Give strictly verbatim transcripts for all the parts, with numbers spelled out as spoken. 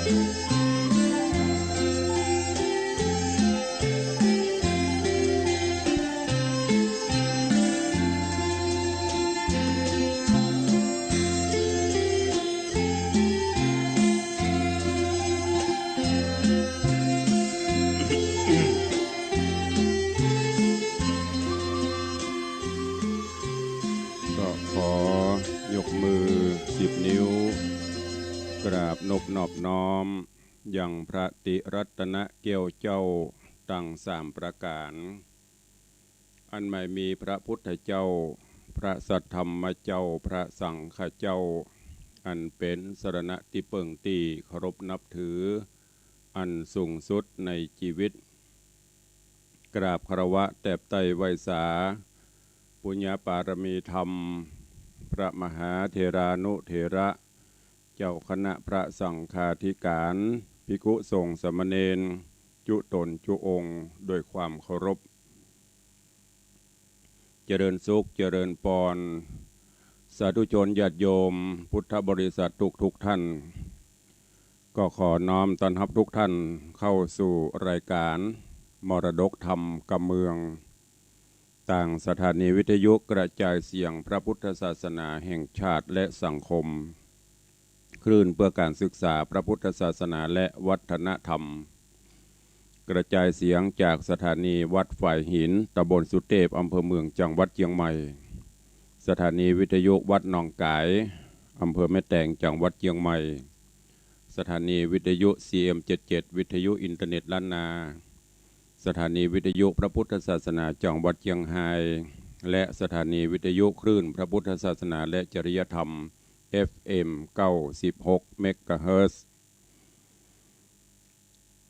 ก็ขอยกมือสิบนิ้ว กราบนบนอบน้อมยังพระติรัตนแก้วเจ้าตังสามประก๋าน อันไม่มีพระพุทธเจ้า พระสัทธรรมเจ้า พระสังฆเจ้า อันเป๋นสรณะตี้เปิ้งตี้เคารพนับถือ อันสูงสุดในจีวิต กราบคารวะแตบไต้ไหว้สา ปุญญปารมีธรรม พระมหาเถรานุเถระ เจ้าคณะพระสังฆาธิก๋าน ภิกขุสงฆ์สามเณร จุ๊ต๋นจุ๊องค์ ด้วยความเคารพ เจริญสุข เจริญปอน สาธุชนญาติโยมพุทธบริษัททุกๆ ท่าน ก็ขอน้อมต้อนฮับทุกท่านเข้าสู่รายก๋านมรดกธรรมกำเมือง ตางสถานีวิทยุกระจายเสียงพระพุทธศาสนาแห่งชาติและสังคม คลื่นเพื่อการศึกษาพระพุทธศาสนาและวัฒนธรรม กระจายเสียงจากสถานีวัดฝายหิน ตำบลสุเตพ อำเภอเมือง จังหวัดเจียงใหม่ สถานีวิทยุวัดหนองก๋าย อำเภอแม่แตง จังหวัดเจียงใหม่ สถานีวิทยุ ซีเอ็มเจ็ดเจ็ด วิทยุอินเทอร์เน็ตล้านนา สถานีวิทยุพระพุทธศาสนาจังหวัดเจียงฮาย และสถานีวิทยุคลื่นพระพุทธศาสนาและจริยธรรม เอฟเอ็ม เก้าสิบหก เมกะเฮิรตซ์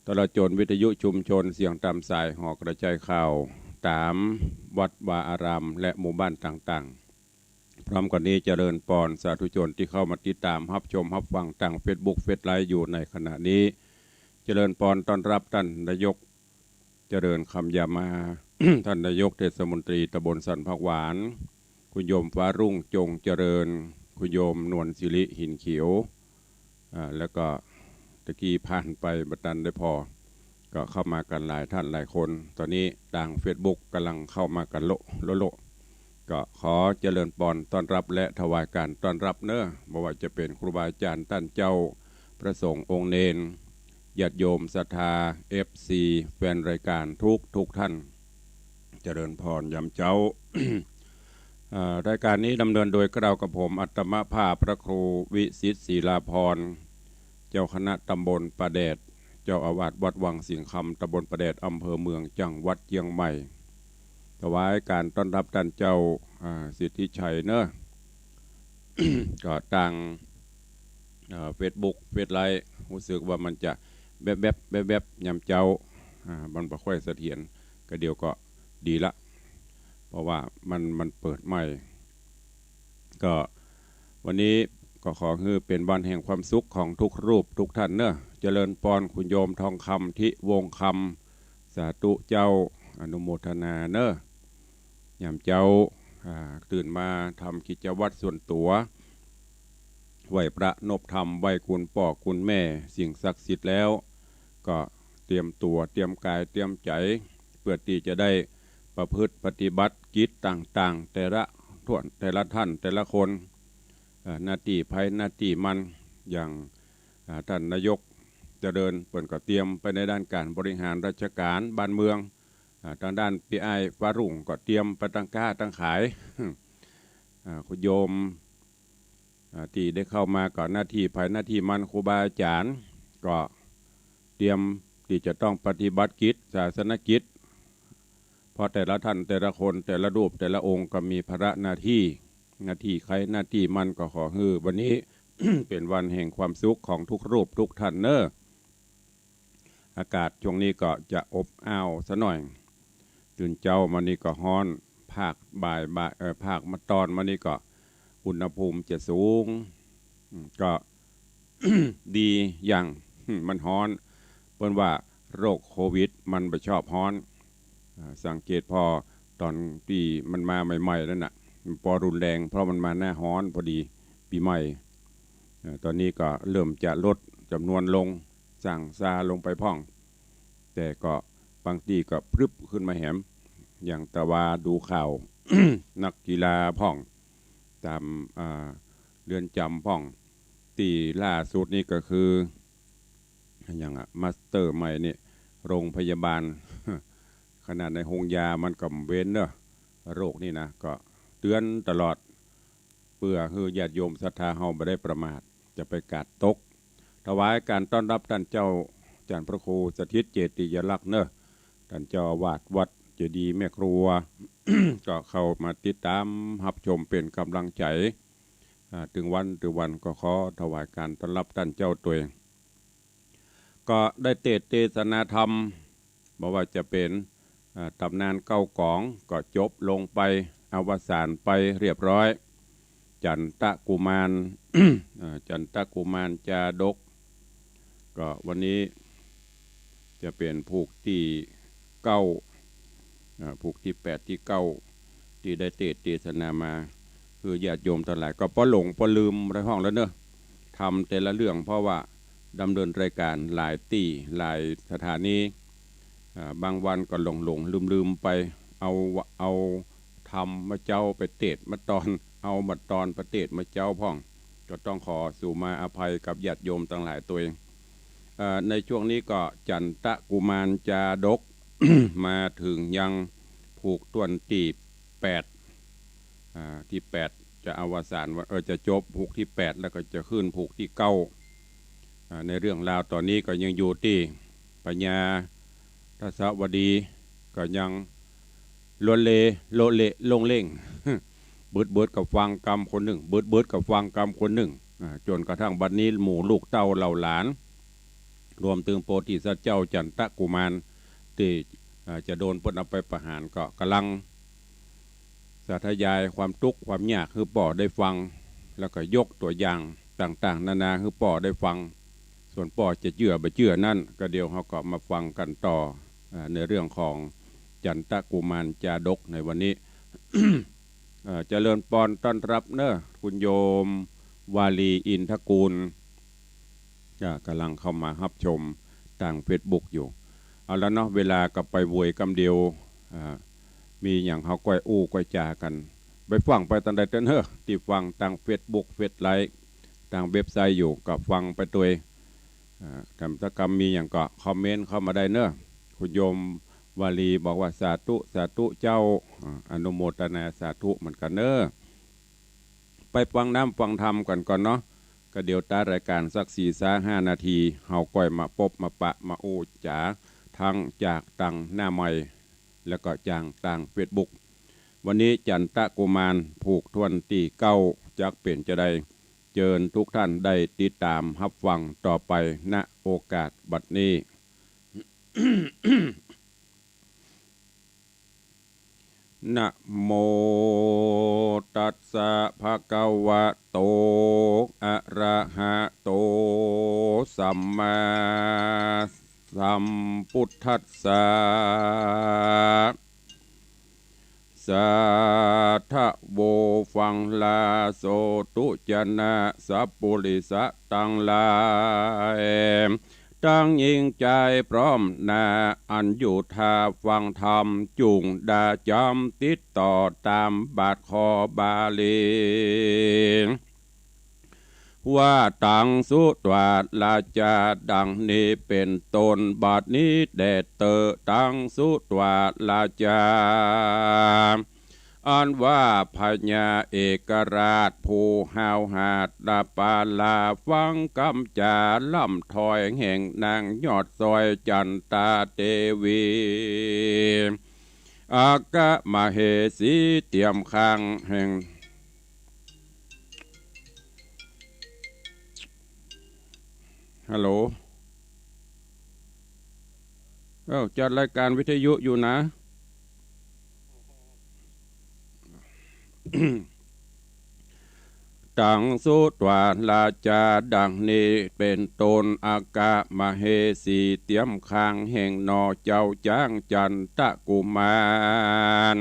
ตลอดจ๋นวิทยุชุมชนเสียงต๋ามสายหอกระจายข่าวต๋ามวัดวาอารามและหมู่บ้านต่างๆ พร้อมกั๋นนี้เจริญปอนสาธุชนตี้เข้ามาติดต๋ามฮับชมฮับฟังตางเฟซบุ๊ก เฟซไลฟ์อยู่ในขณะนี้ เจริญปอนต้อนฮับต้านนายก เจริญคำยามา ต้านนายกเทศมนตรีตำบลสันผักหวาน คุณโยมฟ้ารุ่ง จงเจริญ คุณโยมนวลสิริ หินเขียว อ่า แล้วก็ตะกี้ผ่านไปบ่ตันได้ผ่อ ก็เข้ามากั๋นหลายท่านหลายคน ต๋อนนี้ตางเฟซบุ๊กก่ำลังเข้ามากั๋นโละโละโละ ก็ขอเจริญปอนต้อนฮับและถวายก๋านต้อนฮับเนาะ บ่ว่าจะเป๋นครูบาอาจ๋ารย์ต้านเจ้า พระสงฆ์องค์เณร ญาติโยมศรัทธา เอฟซี แฟนรายก๋านทุกๆ ท่าน เจริญปอนยามเจ๊า อ่า รายก๋านนี้ดำเนินโดยเกล้ากับผม อัตมภาพพระครูวิสิทธิ์ ศิลาภรณ์ เจ้าคณะตำบลป่าแดด เจ้าอาวาสวัดวังสิงห์คำ ตำบลป่าแดด อำเภอเมือง จังหวัดเจียงใหม่ ถวายก๋านต้อนฮับต้านเจ้า อ่า สิทธิชัยเนาะ ก็ตาง เอ่อ เฟซบุ๊ก เฟซไลฟ์ ฮู้สึกว่ามันจะแวบๆ แวบๆ ยามเจ๊า อ่า มันบ่ค่อยเสถียร ก็เดี๋ยวก็ดีละ เพราะว่ามัน มันเปิดใหม่ ก็วันนี้ก็ขอหื้อเป๋นวันแห่งความสุขของทุกรูปทุกท่านเนาะ เจริญปอนคุณโยมทองคำ ทิวงศ์คำ สาธุเจ้า อนุโมทนาเนาะ ยามเจ๊า อ่า ตื่นมาทำกิจวัตรส่วนตั๋ว ไหว้พระนบธรรม ไหว้คุณป้อคุณแม่ สิ่งศักดิ์สิทธิ์แล้ว ก็เตรียมตั๋ว เตรียมก๋าย เตรียมใจ๋ เปื้อตี้จะได้ประพฤติปฏิบัติกิจต่างๆ แต่ละท่าน แต่ละท่าน แต่ละคน เอ่อ หน้าตี้ใผหน้าตี้มัน อย่าง อ่า ต้านนายกเจริญ เปิ้นก็เตรียมไปในด้านก๋านบริหารราชก๋านบ้านเมือง อ่า ตางด้านปี้อ้ายฟ้ารุ่งก็เตรียมไปตางก๊าตางขาย อ่า คุณโยม อ่า ตี้ได้เข้ามาก็หน้าตี้ใผหน้าตี้มัน ครูบาอาจ๋ารย์ก็เตรียมตี้จะต้องปฏิบัติกิจ ศาสนกิจ เพราะแต่ละท่าน แต่ละคน แต่ละรูป แต่ละองค์ก็มีภาระหน้าตี้ หน้าตี้ใผหน้าตี้มัน ก็ขอหื้อวันนี้ เป๋นวันแห่งความสุขของทุกรูปทุกท่านเนาะ อากาศช่วงนี้ก็จะอบอ้าวสักหน่อย ตื่นเจ๊ามานี่ก็ฮ้อน ภาคบ่าย บ่าย เอ่อ ภาคมาตอนมานี่ก็อุณหภูมิจะสูง อืม ก็ ดีอย่าง มันฮ้อน เปิ้นว่าโรคโควิดมันบ่ชอบฮ้อน อ่า สังเกตผ่อต๋อนตี้มันมาใหม่ๆ นั่นน่ะ มันปอรุนแรง เพราะมันมาหน้าฮ้อนพอดี ปี๋ใหม่ เอ่อ ต๋อนนี้ก็เริ่มจะลดจ๋ำนวนลง ส่างซาลงไปพ่อง แต่ก็บางตี้ก็พรึบขึ้นมาแหม อย่างตะวาดูข่าว นักกีฬาพ่อง ต๋าม อ่า เรือนจ๋ำพ่อง ตี้ล่าสุดนี่ก็คือ อย่างอะ มาสเตอร์ใหม่นี่ โรงพยาบาล ขนาดในโฮงยามันก็เว้นเนาะ โรคนี่นะ ก็เตื๋อนตลอด เปื้อหื้อญาติโยมศรัทธาเฮาบ่ได้ประมาท จะไปกาดตก ถวายก๋านต้อนรับต้านเจ้า จันทร์พระครูสถิตเจติยลักษณ์เนาะ ต้านเจ้าอาวาสวัดเจดีย์แม่ครัว ก็เข้ามาติดต๋ามฮับชมเป๋นก๋ำลังใจ๋ อ่า ตึงวันตึงวัน ก็ขอถวายก๋านต้อนรับต้านเจ้าตวย ก็ได้เตสน์เตสนาธรรม บ่ว่าจะเป๋น อ่า ต๋ำนานเก้ากอง ก็จบลงไป อวสานไปเรียบร้อย จันตกุมาร อ่า จันตกุมารจาดก ก็วันนี้จะเป๋นผูกตี้เก้า อ่า ผูกตี้แปดตี้เก้า ตี้ได้เตสน์เตสนามา คือญาติโยมตังหลายก็ปอหลงปอลืมไปพ่องแล้วเนาะ ทำแต่ละเรื่อง เพราะว่าดำเนินรายก๋านหลายตี้หลายสถานี อ่า บางวันก็หลงๆ ลืมๆ ไป เอา เอาธรรมเมื่อเจ๊าไปเตสน์เมื่อตอน เอาเมื่อตอนไปเตสน์เมื่อเจ๊าพ่อง ก็ต้องขอสูมาอภัยกับญาติโยมตังหลายตวย เอ่อ ในช่วงนี้ก็จันตกุมารจาดก มาเถิงยังผูกถ้วนตี้แปด อ่า ตี้แปดจะอวสานว่า เออ จะจบผูกตี้แปด แล้วก็จะขึ้นผูกตี้เก้า อ่า ในเรื่องราวต๋อนนี้ก็ยังอยู่ตี้พญาทัสสวดี ก็ยังลัวเล โลเล โล่งเล่ง บึดๆ ก็ฟังกำคนนึ่ง บึดๆ ก็ฟังกำคนนึ่ง อ่า จ๋นกระทั่งบัดนี้หมู่ลูกเต้าเหล่าหลาน รวมเถิงโพธิสัตว์เจ้าจันตกุมารตี้ อ่า จะโดนเปิ้นเอาไปประหาร ก็ก่ำลังสาธยายความตุ๊กข์ความยากหื้อป้อได้ฟัง แล้วก็ยกตั๋วอย่างต่างๆ นานาหื้อป้อได้ฟัง ส่วนป้อจะเจื้อบ่เจื้อนั้น ก็เดี๋ยวเฮาก็มาฟังกั๋นต่อ อ่า ในเรื่องของจันตกุมารจาดกในวันนี้ เอ่อ เจริญปอนต้อนฮับเนาะ คุณโยมวาลีอินทกูล อ่า ก่ำลังเข้ามาฮับชมตางเฟซบุ๊กอยู่ เอาละเนาะ เวลาก็ไปโวยกำเดียว อ่า มีหยังเฮาก้อยอู้ก้อยจ๋ากั๋น ไปฟังไปตางใดเต๊อะเนาะ ตี้ฟังตางเฟซบุ๊ก เฟซไลฟ์ ตางเว็บไซต์อยู่ ก็ฟังไปตวย อ่า ถ้ากำมีหยังก็คอมเมนต์เข้ามาได้เนาะ คุณโยมวาลีบอกว่า สาธุ สาธุเจ้า อ่า อนุโมทนาสาธุเหมือนกั๋นเนาะ ไปฟังน้ำฟังธรรมกั๋นก่อนเนาะ ก็เดี๋ยวต้านรายก๋านสักสี่ซาห้านาที เฮาก้อยมาปบมาปะมาอู้จ๋า ตึงจากตางหน้าไมค์ แล้วก็จากตางเฟซบุ๊ก วันนี้จันตกุมารผูกถ้วนตี้เก้า จักเป๋นจาใด เจิญทุกท่านได้ติดต๋ามฮับฟังต่อไป ณ โอกาสบัดนี้ นะโมตัสสะ ภะคะวะโต อะระหะโต สัมมาสัมพุทธัสสะ สาธะโว ฟังลาโสตุจะนะ สัพปุริสะตังหลาย ตังญิงจายพร้อมหน้า อันอยู่ท่าฟังธรรม จุ่งดาจ๋ำติดต่อต๋ามบาทข้อบาลี ว่าตังสุตวา วาจาดังนี้เป๋นต้น บัดนี้แด่เต๊อะ ตังสุตวา วาจา อันว่าพญาเอกราชผู้ห้าวหาญปาลา ฟังกำจ๋าล่ำถ้อยแห่งนางยอดสอยจันตาเตวี อัคคมเหสีเตียมข้างแห่ง ฮัลโหล เอ้า จัดรายการวิทยุอยู่นะ ตังสุตวา วาจาดังนี้เป๋นต้น อัคคมเหสีเตียมข้างแห่งหน่อเจ้าจ๊างจันตกุมาร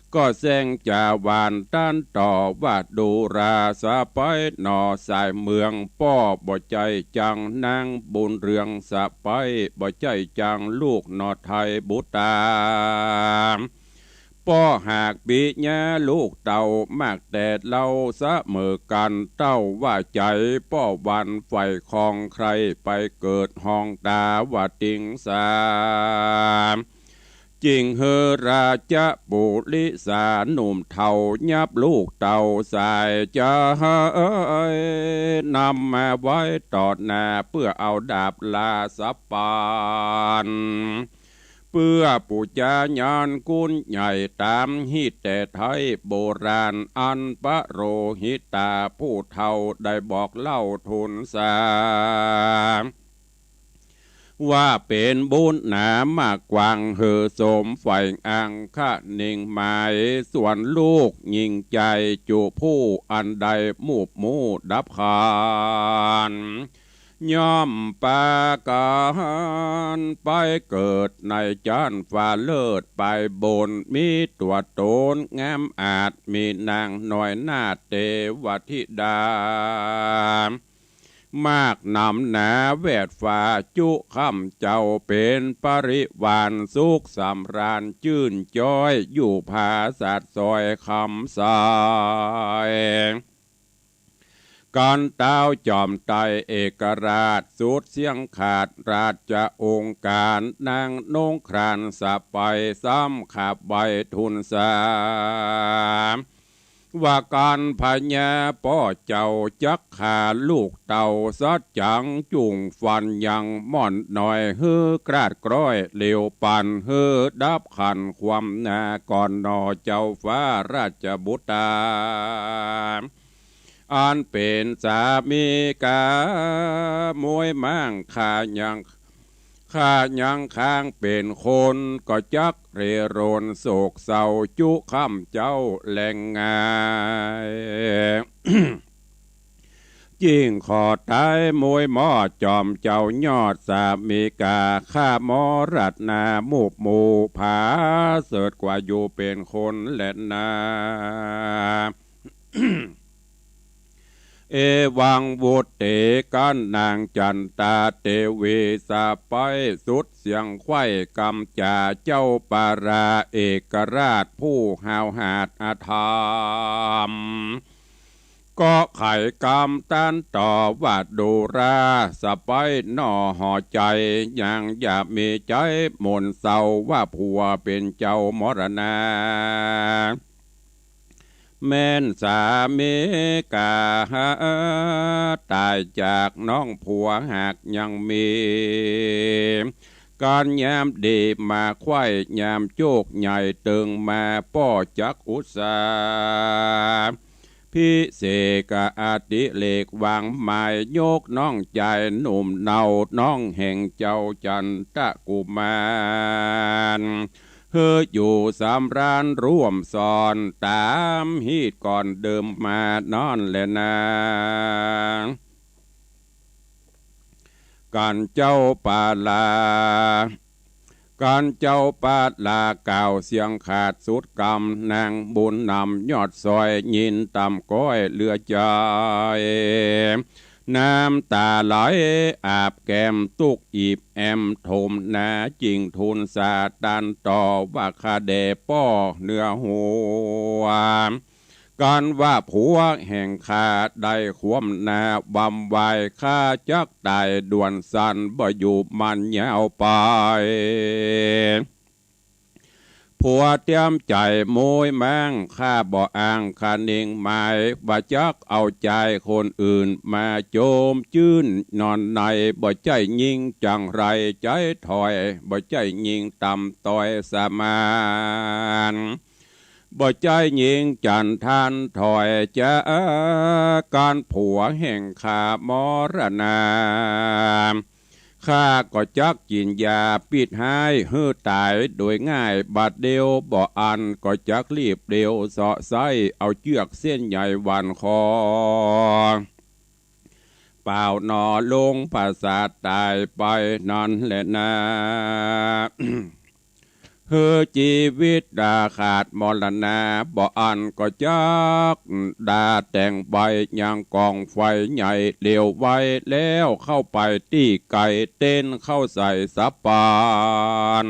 ค ก็แสงจะหวานตันต่อว่า ดูราสะใป๊หน่อสายเมือง ป้อบ่ใจ้จังนางบุญเรือง สะใป๊บ่ใจ้จังลูกหน่อไทยบุตรา ป้อหากปิญญาลูกเต้ามากแต๊เล่า เสมอกั๋นเต้าว่าใจ๋ ป้อวันใฝ่คองใคร่ ไปเกิดห้องต๋าว่าติงสา จิ่งหื้อราชปุริสาหนุ่มเฒ่า ยับลูกเต้าสายใจ๋ นำมาไว้ต่อหน้า เปื้อเอาดาบราสะปัน เปื้อปู๋จาญาณกุณใหญ่ ต๋ามฮีตแต๊ไทยโบราณ อันปโรหิตาผู้เฒ่าได้บอกเล่าทูลสา ว่าเป๋นบุญหนามากกว้าง หื้อสมใฝ่อังคะนิงหมาย ส่วนลูกญิงใจ๋จุผู้ อันได้มูบหมู่ดับขัน ย่อมปากั๋นไปเกิดในจั๊นฟ้าเลิศไปบน มีตั๋วต๋นงามอาจ มีนางน้อยนาฏเตวธิดา มากหนำหนาแวดฟ้าจุค่ำเจ้า เป๋นปริวารสุขสำราญจื้นจ๊อย อยู่ผาสาทซอยคำใส กั๋นเต้าจอมไตรเอกราช สุดเสี้ยงขาดราชองค์ก๋าน นางนงครานสะใป๊ซ้ำขับไหว้ทูลสา ว่ากั๋นพญาป้อเจ้า จักฆ่าลูกเต้าสัตว์จ๋าง จุ่งฟันยังม่อนน้อย หื้อกราดกร้อยเหลวปัน หื้อดับขันความหน้าก่อนหน่อเจ้าฟ้าราชบุตรา อันเป๋นสามีก๋า มวยม้างข้ายัง ข้ายังค้างเป๋นคน ก็จักเร่ร่อนโศกเศร้าจุค่ำเจ้าแลงงาย จิ่งขอต๋ายมวยหม้อจอมเจ้ายอดสามีก๋า ข้ามรณามูบหมู่ผาเสริฐกว่าอยู่เป๋นคนแลนา เอวังวุตเต กั๋นนางจันตาเตวีสะใป๊สุดเสี้ยงใคว่กำจ๋า เจ้าปาราเอกราชผู้ห้าวหาญอธรรม ก็ไขกำตันต่อว่า ดูราสะใป๊หน่อหอใจ๋ ยังอย่ามีใจ๋หม่นเศร้า ว่าผัวเป๋นเจ้ามรณา แม่นสามีก๋าต๋ายจากน้องผัวหากยังมี กั๋นยามดีมาใคว่ ยามโจคใหญ่เติ่งมา ป้อจักอุตส่าห์ พิเศษกะอติเรกวางหมาย ยกน้องใจ๋หนุ่มเนา น้องแห่งเจ้าจันตะกุมาร หื้ออยู่สำราญร่วมสอน ต๋ามฮีตก่อนเดิมมานั้นแลนา กั๋นเจ้าปารา กั๋นเจ้าปารากล่าวเสียงขาดสุดกำ นางบุญนำยอดซอยยินต่ำก้อยเหลือใจ๋ น้ำต๋าไหลอาบแก้มตุ๊กอิบแอมถมหนา จิ่งทูลสาตันต่อว่า ข้าแด่ป้อเหนือหัว กั๋นว่าผัวแห่งข้าได้ความหน้าบำไหว ข้าจักต๋ายด่วนสัน บ่อยู่มันยาวไป ผัวเตียมใจ๋มวยม้าง ข้าบ่อ้างคะนิงหมาย บ่จักเอาใจ๋คนอื่นมาโจมจื้นนอนใน บ่ใจ้ยิ่งจังไรใจ๋ถอย บ่ใจ้ยิ่งต่ำต้อยสมาน บ่ใจ้ยิ่งจันทานถอย จะกั๋นผัวแห่งข้ามรณา ข้าก็จักกิ๋นยาปิดฮ้ายหื้อต๋ายโดยง่าย บัดเดียวบ่อั้นก็จักรีบเดียวเซาะไส้ เอาเจื้อกเส้นใยหว่านคอ ป่าวหนอลงผสาต๋ายไปนั้นแลนา หื้อจีวิตดาขาดมรณา บ่อั้นก็จักดาแต๋งใบ ยังก๋องไฟใหญ่เหลวไว้ แล้วเข้าไปตี้ไก๋ เต้นเข้าใส่สะปัน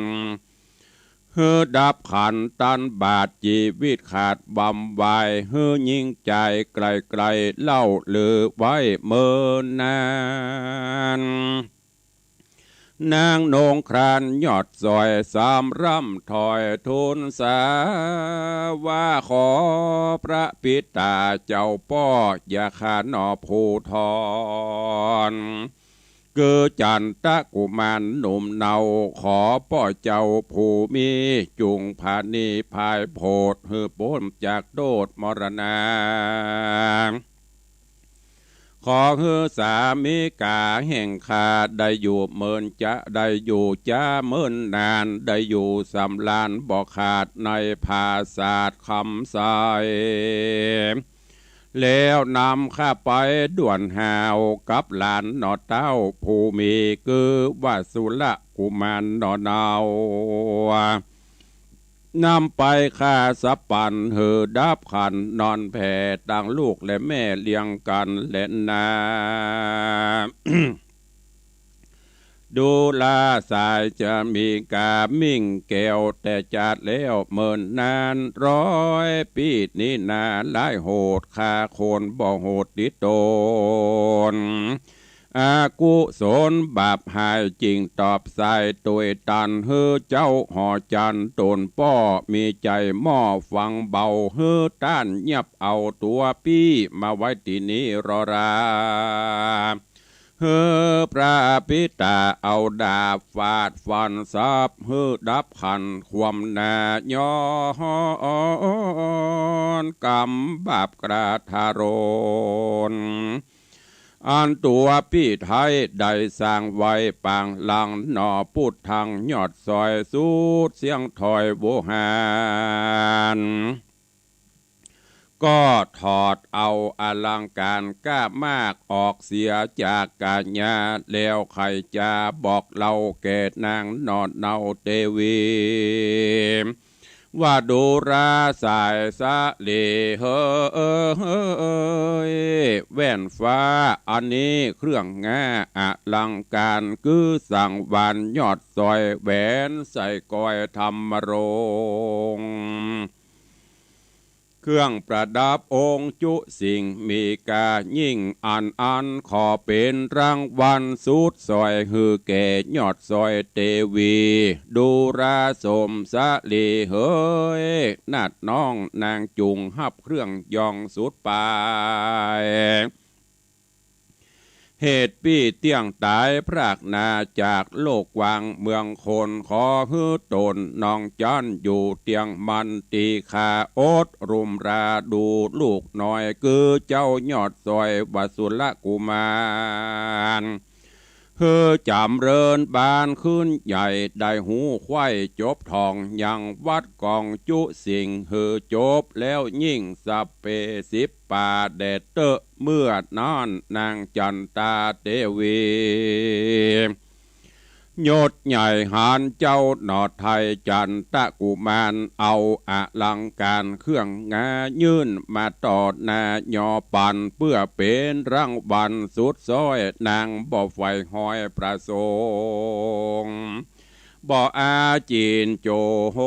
หื้อดับขันตันบาด จีวิตขาดบำวาย หื้อยิ่งใจ๋ไกลๆ เล่าลือไว้เมินนาน นางนงครานยอดสอย สำร่ำถอยทูลสา ว่าขอพระปิตาเจ้าป้อ อย่าข้าหนอผู้ทอน คือจันตะกุมารหนุ่มเนา ขอป้อเจ้าผู้มี จุ่งผานีพายโผด หื้อป๊นจากโต้ษมรณา ขอหื้อสามิก๋าแห่งข้า ได้อยู่เมินจะ ได้อยู่จ๊าเมินนาน ได้อยู่สำราญบ่ขาด ในผาสาทคำใส แล้วนำข้าไปด่วนหาว กับหลานหนอเต้าผู้มี คือวสุรกุมารหนอเนา นำไปข้าสะปัน หื้อดับขันนอนแผ่ ตังลูกและแม่เลี้ยงกั๋นแลนา ดูราสายจะมีก๋ามิ่งแก้ว แต่จาดแล้วเมินนาน ร้อยปี้นี้นา ร้ายโหด ฆ่าคนบ่โหดติดตน อกุศลบาปหาย จิ่งตอบสายตวยตัน หื้อเจ้าหอจันต๋นป้อ มีใจ๋หม้อฟังเบา หื้อต้านเยียบเอาตั๋วปี้ มาไว้ตี้นี้รอรา หื้อพระปิตาเอาดาบฟาดฟันสับ หื้อดับขันความหน้าย้อน กรรมบาปกระทาโรน อันตั๋วปี้ไท้ได้สร้างไว้ปางหลังหนอ ปุทธังยอดสอยสุดเสี้ยงถอยโวหาร ก็ถอดเอาอลังก๋านก้ามากออกเสียจากก๋ายา แล้วใค่จะบอกเล่าแก่นางหนอเนาเตวี ว่าดูราสายสะเลเหย แว่นฟ้าอันนี้เครื่องงาอลังก๋าน คือสังวาลยอดสอย แหวนใส่ก้อยธรรมรงค์ เครื่องประดับองค์จุสิงห์มีก๋ายิ่ง อันอั้นขอเป๋นรางวัลสุดสอย หื้อแก่ยอดสอยเตวี ดูราสมสะเลเหย นาฏน้องนางจุ่งฮับเครื่องยองสุดปาย เหตุปี้เตี้ยงต๋ายพรากหน้าจากโลกกว้างเมืองคน ขอหื้อต๋นน้องจั้นอยู่เตี้ยงมั่นตี้ข้า อดรุ่มราดูลูกน้อย คือเจ้ายอดสอยวสุรกุมาร หื้อจ๋ำเริญบานขึ้นใหญ่ ได้ฮู้ใคว่จบท่องยังวัดกองจุสิงห์ หื้อจบแล้วยิ่งสัพเพสิบป่าแดดเต๊อะ เมื่อนั้นนางจันตาเตวี ยศใหญ่หาญเจ้าหนอไทย จันตะกุมารเอาอลังก๋านเครื่องงายื่นมาต่อหน้ายอปัน เปื้อเป๋นรางวัลสุดซ้อย นางบ่ใฝ่ฮ้อยประสงค์ บ่อาจีนโจโห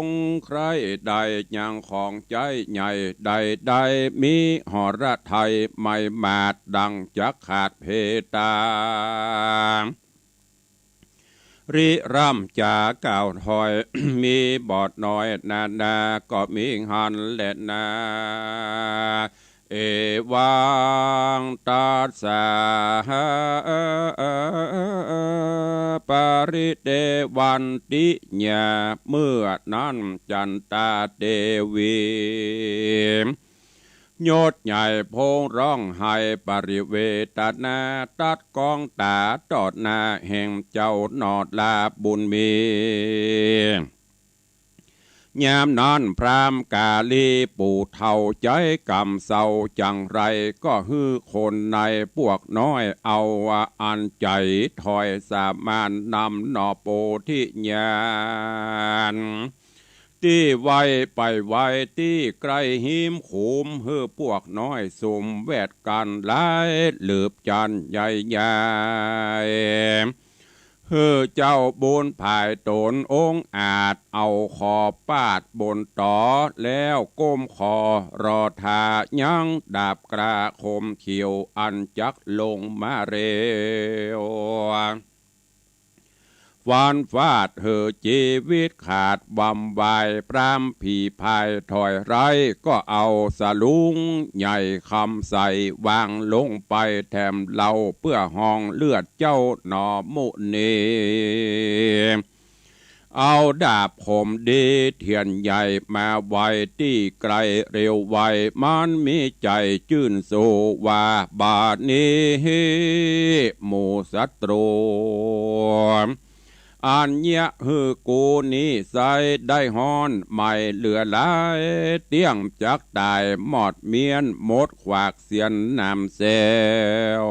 ง ใคร่ได้ยังของใจ๊ใหญ่ ได้ได้มีหฤทัยไม่หมาด ดังจักขาดเพตา ริร่ำจากล่าวถ้อย มีบ่น้อยนานา ก็มีหั้นแลนา เอวังตัสสะ ปริเตวันติญา เมื่อนั้นจันตาเตวี ยศใหญ่โผงร้องไห้ปริเวทนา ตัดก๋องต๋าต่อหน้าแห่งเจ้าหนอลาบุญมี ยามนั้นพราหมณ์กาลีปู่เฒ่าใจ๋ก่ำเศร้าจังไร ก็หื้อคนในปวกน้อยเอาอันใจ๋ถอยสามานนำหน่อโพธิญาณ ตี้ไว้ไปไว้ตี้ใก้หิมขุม หื้อปวกน้อยสุมแวดกั๋นหลายหลืบจันใหญ่ใหญ่ หื้อเจ้าบุญผายต๋นองอาจ เอาขอปาดบนต๋อ แล้วก้มคอรอถ่า ยังดาบกล้าคมเขียว อันจักลงมาเร็ว ฟันฟาดหื้อจีวิตขาดวำวาย พราหมณ์ผีพายถอยไร้ ก็เอาสลุงใหญ่คำใสวางลงไปแถมเล่า เปื้อฮองเลือดเจ้าหน่อมุนี เอาดาบคมดีเทียนใหญ่มาไว้ตี้ใก้เร็วไว มันมีใจ๋จื้นสู้ว่า บ่านี้หมู่ศัตรู อันเยียะหื้อกูนี้ไส้ได้ฮ้อนไหม้เหลือหลาย เตี้ยงจักต๋ายหมอดเมี้ยนหมดขวากเสี้ยนน้ำแซว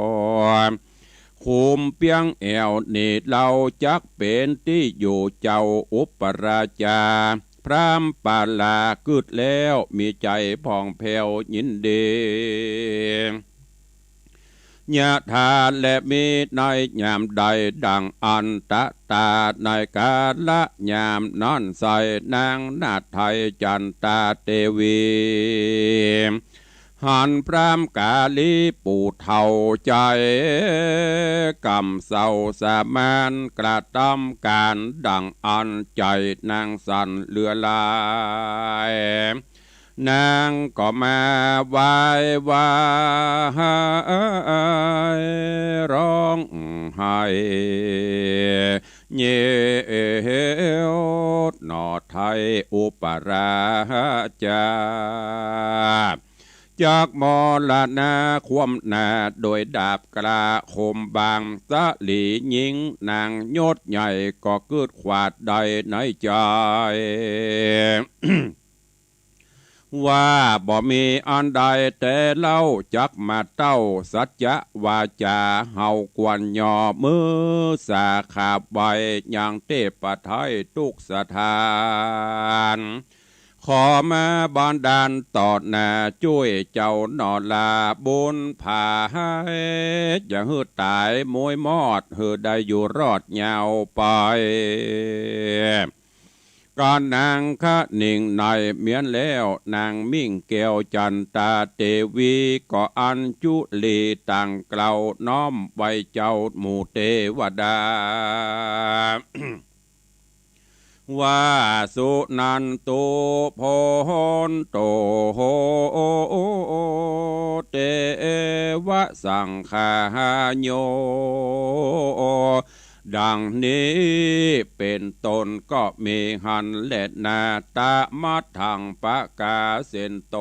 ขุมเปี้ยงแอ่วนี้เล่าจักเป๋นตี้อยู่เจ้าอุปราชา พราหมณ์ปาลากึ๊ดแล้วมีใจ๋ผ่องแผ้วยินดี ยะถาแลมีในยามใดดั่งอันตะต๋า ในกาละยามนั้นไส้นางนาฏไทยจันตาเตวี หันพราหมณ์กาลีปู่เฒ่าใจ๋ก่ำเศร้าสามาน กระตำก๋านดั่งอันใจ๋นางสั่นเหลือหลาย นางก็มาไหว้วายฮ้องไห้เยียวหน่อไทยอุปราชา จักมรณาคว่ำหน้าโดยดาบกล้าคมบาง สะหลีหญิงนางยศใหญ่ก็กึ๊ดขวาดได้ในใจ๋ ว่าบ่มีอันใดแต่เล่า จักมาเต้าสัจจะวาจา เฮาควรย่อมือสาขาบไหว้ ยังเตพไทยทุกสถาน ขอมาบันดาลต่อหน้า จ้วยเจ้าหน่อลาบุญผาย อย่าหื้อต๋ายมวยมอด หื้อได้อยู่รอดยาวไป ก็นางคะหนิงในเมี้ยนแล้ว นางมิ่งแก้วจันตาเตวี ก็อัญจุลีต่างเกลาน้อมไหว้เจ้าหมู่เตวดา ว่าสุนันตุ โพนโต เตวะสังคาโย ดังนี้เป๋นต้นก็มีหั้นแลนา ตะมะทังปะกาเสนโต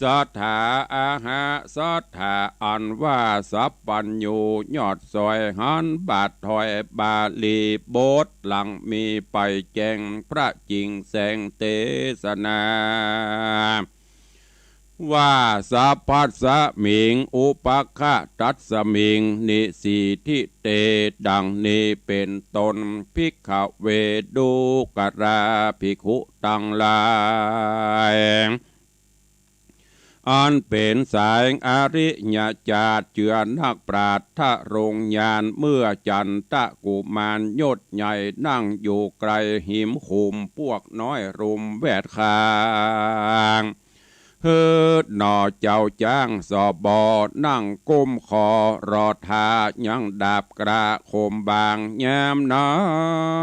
สัตถาอะหะ สัตถาอันว่าสัพพัญญู ยอดสวยหันบาทถอยบาลีบทหลังมีไปแจ้งพระจิ่งแสงเตสนา ว่าสัพพัสสมิง อุปะคะตัสสมิง นิสีทิเต ดังนี้เป๋นต้น ภิกขะเว ดูกราภิกขุตังหลาย อันเป๋นสายอริยจาติ เจือนักปราชญ์ทรงญาณ เมื่อจันตะกุมารยศใหญ่ นั่งอยู่ไกลหิมขุม ปวกน้อยรุมแวดข้าง หื้อหน่อเจ้าจ๊างสบ นั่งก้มคอรอท่า ยังดาบกล้าคมบาง ยามนั้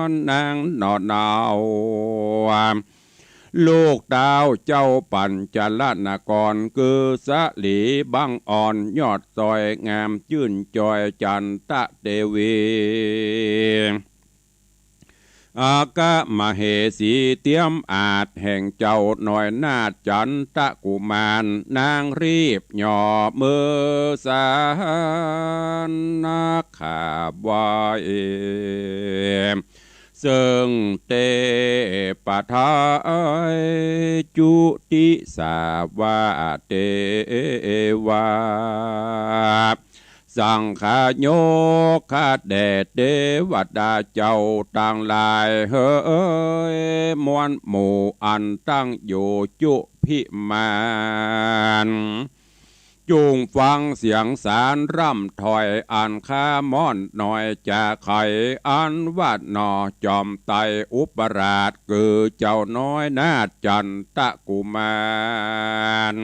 นนางหน่อเนา ลูกเต้าเจ้าปัญจรนกร คือสะหลีบังอ่อน ยอดสวยงามจื้นจอย จันตะเตวี อัคคมเหสีเตี้ยมอาจ แห่งเจ้าน้อยนาถจันตะกุมาร นางรีบย่อมือสาขาบไหว้ เซิ่งเตปะไทยจุติสาว่าเตวา สังขายกข้าแด่เตวดาเจ้าตังหลายเหย มวลหมู่อันตั้งอยู่จุพิมาน จุ่งฟังเสียงสารร่ำถ้อยอันข้าม่อนหน่อยจะไข อันว่าหน่อจอมไตรอุปราช คือเจ้าน้อยนาถจันตะกุมาร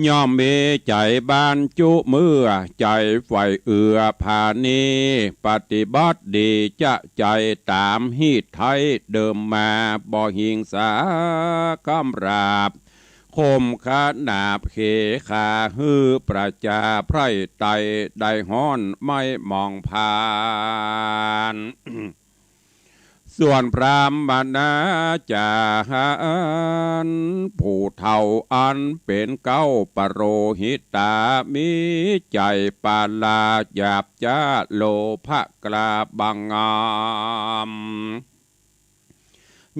ย่อมมีใจ๋บรรจุเมื่อ ใจ๋ใฝ่เอื้อผาณี ปฏิบัติดีจะใจ๋ต๋ามฮีตไท้เดิมมา บ่หิงสาคำราบ คมขนาบเขขา หื้อประจาไพร่ไตร่ได้ฮ้อนไม้หมองพาน ส่วนพราหมณาจ๋ารย์ผู้เฒ่าอันเป๋นเก๊าปโรหิตา มีใจ๋ปาลาหยาบจ๊าโลภะกล้าบังงาม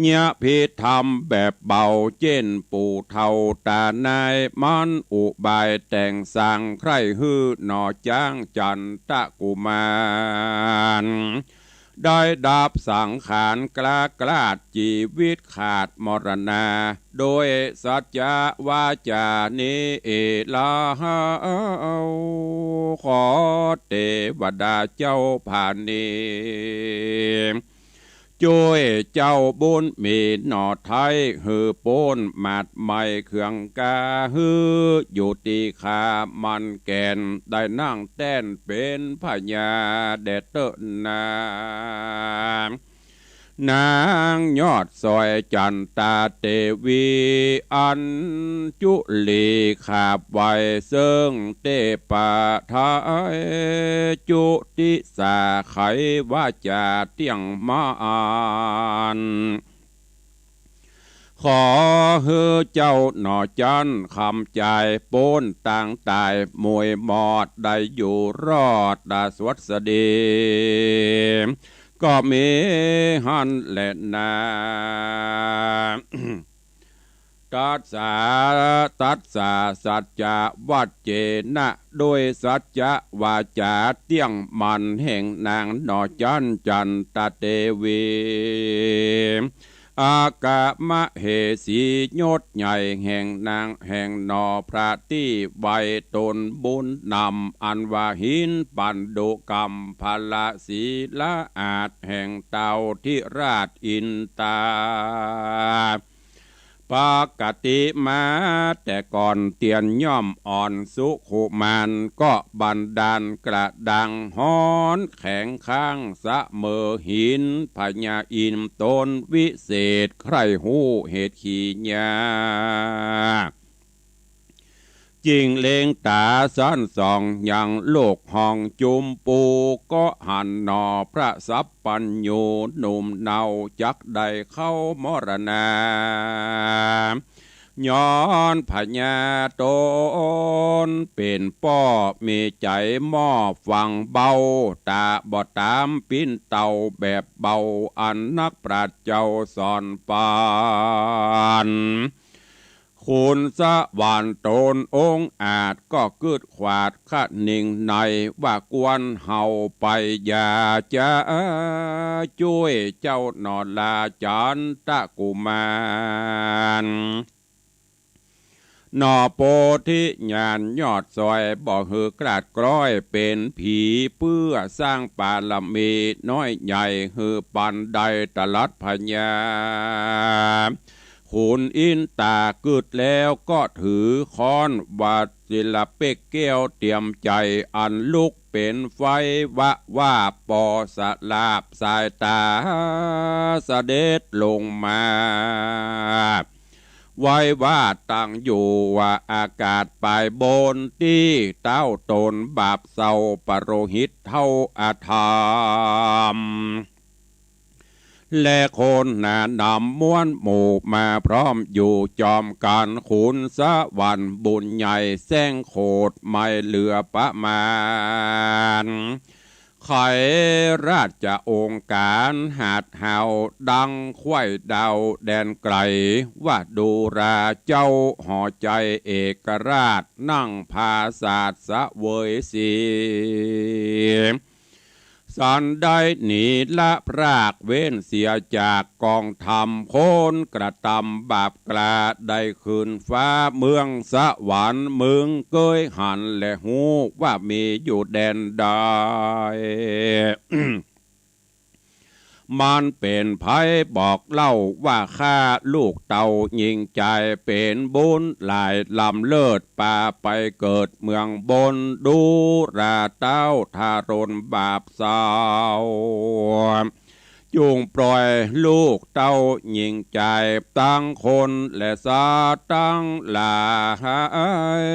เยียะภิธรรมแบบเบา เจ้นปู่เฒ่าต๋านาย มันอุบายแต่งสร้าง ใคร่หื้อหน่อจ๊างจันตะกุมาร ได้ดับสังขารคลาคลาด จีวิตขาดมรณา โดยสัจจะวาจานี้เอลาว ขอเตวดาเจ้าผาณี จ้วยเจ้าบุญมีหน่อไท้ หื้อป๊นหมาดไหม้เคืองกา หื้ออยู่ตี้คามั่นแก่น ได้นั่งแต้นเป๋นพญาแด่เต๊อะนา นางยอดสอยจันตาเตวี อัญจุลีขาบไหว้เซิ่งเตปะไทยจุติสา ไขวาจาเตี้ยงมาน ขอหื้อเจ้าหน่อจันคำจาย ป๊นตางต๋ายมวยหมอด ได้อยู่รอดดาสวัสดี ก็มีหั้นแลนา ตัสสะ ตัสสะ สัจจะวัจเจนะ โดยสัจจะวาจาเตี้ยงมั่นแห่งนางหน่อจันจันตะเตวี อากะมะเหสียศใหญ่แห่งนางแห่งหน่อพระตี้ไว้ตนบุญนำ อันว่าหินปันดุกัมพละศีละอาจแห่งเต้าธิราชอินตา ปกติมาแต่ก่อนเตียนย่อมอ่อนสุขุมาน ก็บันดาลกระดังฮ้อนแข็งข้างเสมอหิน พญาอินทร์ตนวิเศษใคร่ฮู้เหตุขีญา จิ่งเล็งต๋าซ้อนส่องยังโลกห้องจุมปู ก็หันหน่อพระสัพพัญญูหนุ่มเนาจักได้เข้ามรณา ย้อนพญาต๋นเป๋นป้อมีใจ๋มอบฟังเบา ต๋าบ่ต๋ามปิ้นเต้าแบบเบา อันนักปราชญ์เจ้าสอนปัน ขุนสวรรค์ต๋นองค์อาจก็กึ๊ดขวาดคะนิงใน ว่าควรเฮาไปอย่าจ๊ะจ้วยเจ้าหน่อลาจันตะกุมาร หน่อโพธิญาณยอดสอย บ่หื้อกลาดกล้อยเป๋นผี เปื้อสร้างปารมีน้อยใหญ่ หื้อปันได้ตรัสพญา ขุนอินตากึ๊ดแล้วก็ถือค้อน วัดศิลาเป๊กแก้วเตรียมใจ๋ อันลุกเป๋นไฟวะวาบ ปอสลาบสายต๋าเสด็จลงมา ไว้ว่าตั้งอยู่ว่าอากาศปายบน ตี้เต้าต๋นบาปเศร้าปโรหิตเฒ่าอธรรม และคนหนานำมวลหมู่มาพร้อมอยู่จอมกั๋น ขุนสวรรค์บุญใหญ่แสร้งโขดไม่เหลือประมาณ ไขราชองค์ก๋านหาดเฮาดังไขว้ดาวแดนไก๋ ว่าดูราเจ้าหอใจ๋เอกราชนั่งผาสาทเสวยสี สันได้หนีละพรากเว้นเสียจากกองธรรม คนกระตำบาปกล้าได้ขึ้นฟ้าเมืองสวรรค์ มึงเกยหันและฮู้ว่ามีอยู่แดนใด มันเป๋นไผบอกเล่าว่าข้าลูกเต้าหญิงใจ๋เป๋นบุญหลายล้ำเลิศ ปาไปเกิดเมืองบน ดูราเต้าทารุณบาปเศร้า จุ่งปล่อยลูกเต้าหญิงใจ๋ตังคนและสัตว์ตังหลาย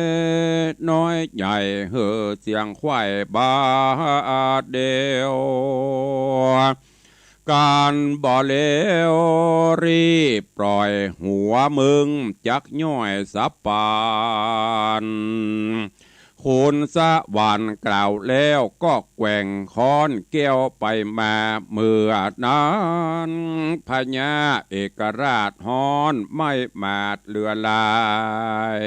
น้อยใหญ่หื้อเสียงไขว้บาดเดียว ก๋านบ่เลว รีบปล่อยหัวมึงจักย่อยสะปาน ขุนสวรรค์กล่าวแล้วก็แกว่งค้อนแก้วไปมา เมื่อนั้นพญาเอกราชฮ้อนไหม้หมาดเหลือหลาย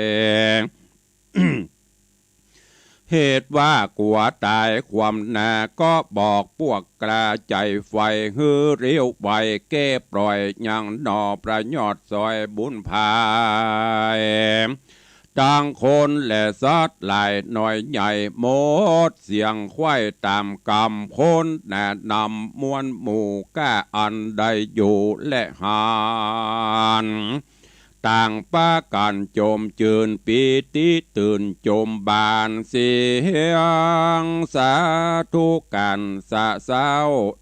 เหตุว่ากลัวต๋ายความหนาก็บอกปวกกล้าใจ๋ไฟหื้อเร็วไว แก้ปล่อยยังหนอพระยอดสอยบุญภาย ตังคนและสัตว์หลายน้อยใหญ่หมดเสียงไขว้ต๋ามกำ คนหนานำมวลหมู่กล้าอันได้อยู่และหัน ต่างปากั๋นจมจื้นปีติตื่นจมบานเสียงสาธุกั๋นสะเซ้า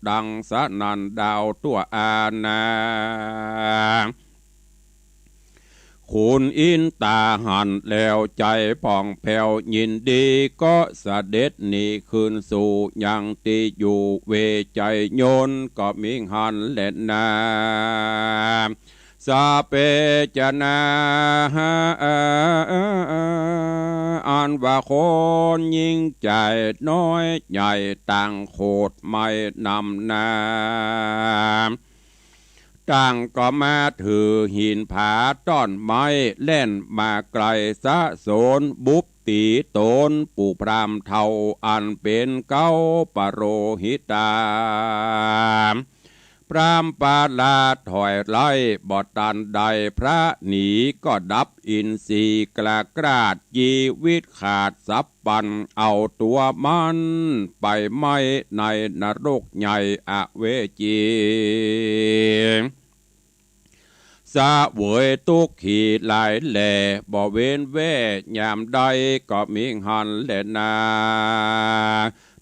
ดังสนั่นดาวทั่วอาณา ขุนอินทร์ต๋าหันแล้วใจ๋ผ่องแผ้วยินดี ก็เสด็จหนีคืนสู่ยังตี้อยู่ เวไชยนต์ก็มิหั้นแลนา สเปจนา อันว่าคนหญิงใจ๋น้อยใหญ่ต่างโขดไหม้นำนา ต่างก็มาถือหินผาต้อนไม้ แล่นมาไก๋สะสน บุบตี๋ต๋นปู่พราหมณ์เฒ่า อันเป๋นเก๊าปโรหิตา พราหมณ์ปาลาถอยไล่บ่ตันใด พระหนีก็ดับอินทรีย์กล้ากล้าด จีวิตขาดสัพพัน เอาตั๋วมันไปไหม้ในนรกใหญ่อเวจี เสวยตุ๊กขีหลายแหล่ บ่เว้นแว่ยามใดก็มิหั้นแลนา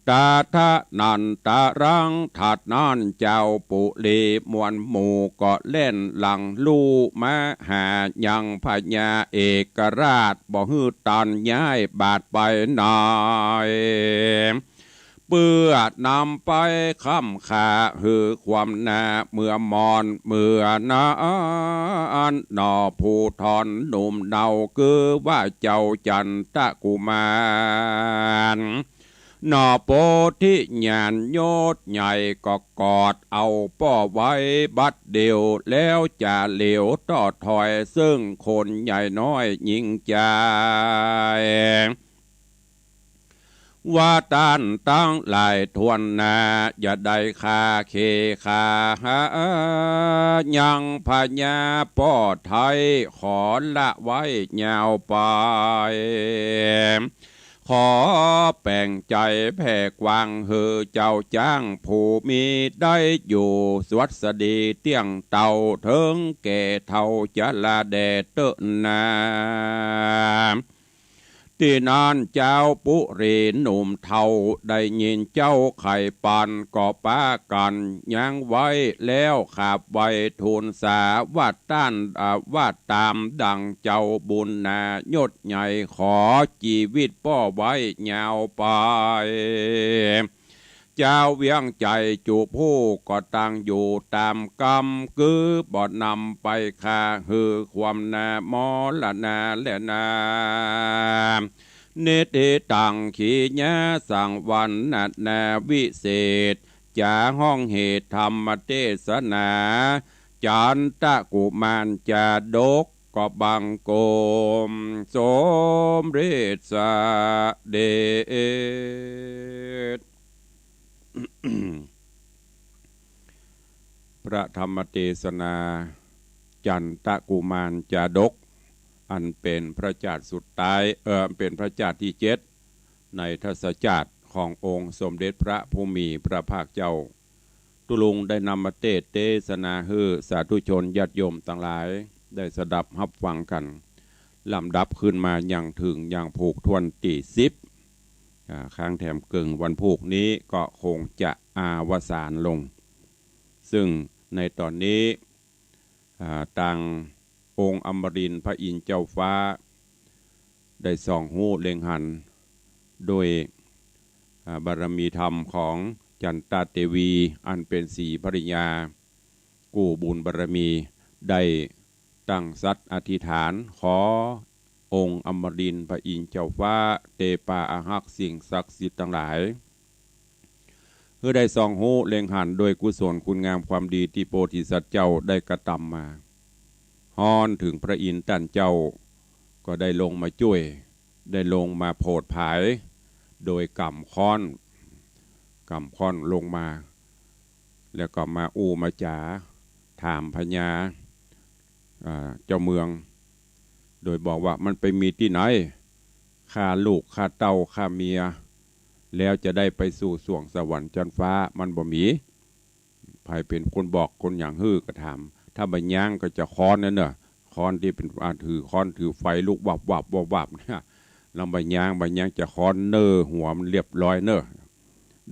ตถานันตรัง ถัดนั้นเจ้าปุรีมวลหมู่ก็แล่นหลังลู่มาหายังพญาเอกราช บ่หื้อตันย้ายบาดไปไหน เปื้อนำไปค้ำค่าหื้อความหน้าเมื่อมอน เมื่อนั้นหนอผู้ทอนหนุ่มเนา คือว่าเจ้าจันทกุมาร หนอโพธิญาณยศใหญ่ก็กอดเอาป้อไว้บัดเดียว แล้วจะเหลียวต่อถอยซึ่งคนใหญ่น้อยหญิงใจ๋ ว่าต้านตังหลายถ้วนหน้า อย่าได้คาเคคาหา ยังพญาป้อไท้ขอละไว้ยาวไป ขอแป๋งใจ๋แผ่กว้างหื้อเจ้าจ๊างผู้มีได้อยู่ สวัสดีเตี้ยงเต้าเถิงแก่เฒ่าจราแด่เต๊อะนา ตี้นั้นเจ้าปุรีหนุ่มเฒ่าได้ยินเจ้าไขปัน ก็ปากั๋นยั้งไว้แล้วขาบไหว้ทูลสา ว่าต้าน อ่า ว่าต๋ามดังเจ้าบุญหนายศใหญ่ ขอจีวิตป้อไว้ยาวไป เจ้าเวียงใจ๋จุผู้ก็ตั้งอยู่ต๋ามกำ คือบ่นำไปคาหื้อความหน้ามรณาแลนา นิทธิตัง ขีณาสังวรณนาวิเศษ จ๋าฮ้องเหตุธรรมเตสนา จันตกุมารจาดก ก็บังคมสมเด็จเสด็จ พระธรรมเตสนา จันตกุมารจาดก อันเป๋นพระจาติสุดท้าย เอ่อ อันเป๋นพระจาติตี้เจ็ด ในทศจาติขององค์สมเด็จพระผู้มีพระภาคเจ้า ตุ๊ลุงได้นำมาเตสน์เตสนาหื้อสาธุชนญาติโยมตังหลาย ได้สดับฮับฟังกั๋น ลำดับขึ้นมายังเถิงยังผูกถ้วนตี้สิบ อ่า ค้างแถมเกิ่งวันพูกนี้ก็คงจะอวสานลง ซึ่งในต๋อนนี้ อ่า ตางองค์อมรินทร์พระอินทร์เจ้าฟ้า ได้ส่องฮู้เล็งหัน โดย อ่า บารมีธรรมของจันตาเตวี อันเป๋นศรีภริยา กู้บุญบารมี ได้ตั้งสัตย์อธิษฐาน ขอองค์อมรินทร์พระอินทร์เจ้าฟ้า เตปาอาฮักษ์สิ่งศักดิ์สิทธิ์ตังหลาย หื้อได้ส่องฮู้เล็งหันโดยกุศลคุณงามความดีตี้โพธิสัตว์เจ้าได้กระตำมา ฮ้อนเถิงพระอินทร์ต้านเจ้า ก็ได้ลงมาจ้วย ได้ลงมาโผดผาย โดยก๋ำค้อน ก๋ำค้อนลงมา แล้วก็มาอู้มาจ๋า ถามพญา อ่า เจ้าเมือง โดยบอกว่ามันไปมีตี้ไหน ฆ่าลูกฆ่าเต้าฆ่าเมีย แล้วจะได้ไปสู่สวงสวรรค์จั๊นฟ้า มันบ่มี ใผเป๋นคนบอกคนหยังหื้อก็ถาม ถ้าบ่ยางก็จะค้อนนั่นเน่อ ค้อนตี้เป๋น อ่า ถือค้อนถือไฟลุกวับวับวับวับเนี่ย ลำบ่ยาง บ่ยางจะค้อนเน่อหัวมันเรียบร้อยเน่อ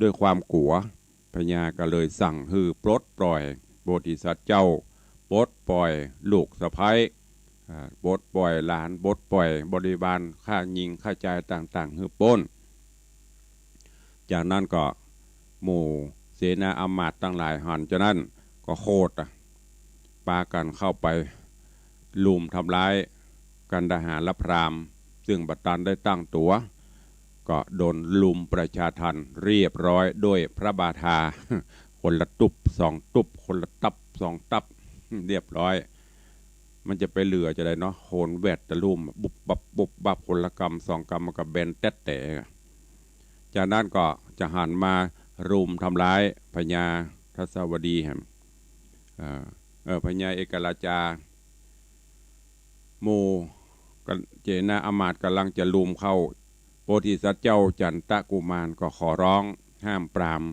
ด้วยความกั๋ว พญาก็เลยสั่งหื้อปลดปล่อย โพธิสัตว์เจ้า ปลดปล่อยลูกสะใภ้ อ่า ปลดปล่อยหลาน ปลดปล่อยบริวาร ข้าญิงข้าจายต่างๆ หื้อป๊น จากนั้นก็หมู่เสนาอำมาตย์ตังหลายหันจานั้นก็โขดอะ ปากั๋นเข้าไปรุมทำร้ายกันดาหารพราหมณ์ ซึ่งบ่ตันได้ตั้งตั๋ว ก็โดนรุมประชาทัณฑ์เรียบร้อยด้วยพระบาทา คนละตุ๊บสองตุ๊บ คนละตับสองตับ เรียบร้อย มันจะไปเหลือจาใดเนาะ โหนแหวดตะลุ่ม บุบบับบุบบับ คนละกำสองกำ มันก็แบนแต๊ดแต๋ จากนั้นก็จะหันมารุมทำร้ายพญาทัศวดีแหม เอ่อ เอ่อ พญาเอกราชา หมู่เสนาอำมาตย์ก่ำลังจะรุมเข้า โพธิสัตว์เจ้าจันตกุมารก็ขอร้องห้ามปราม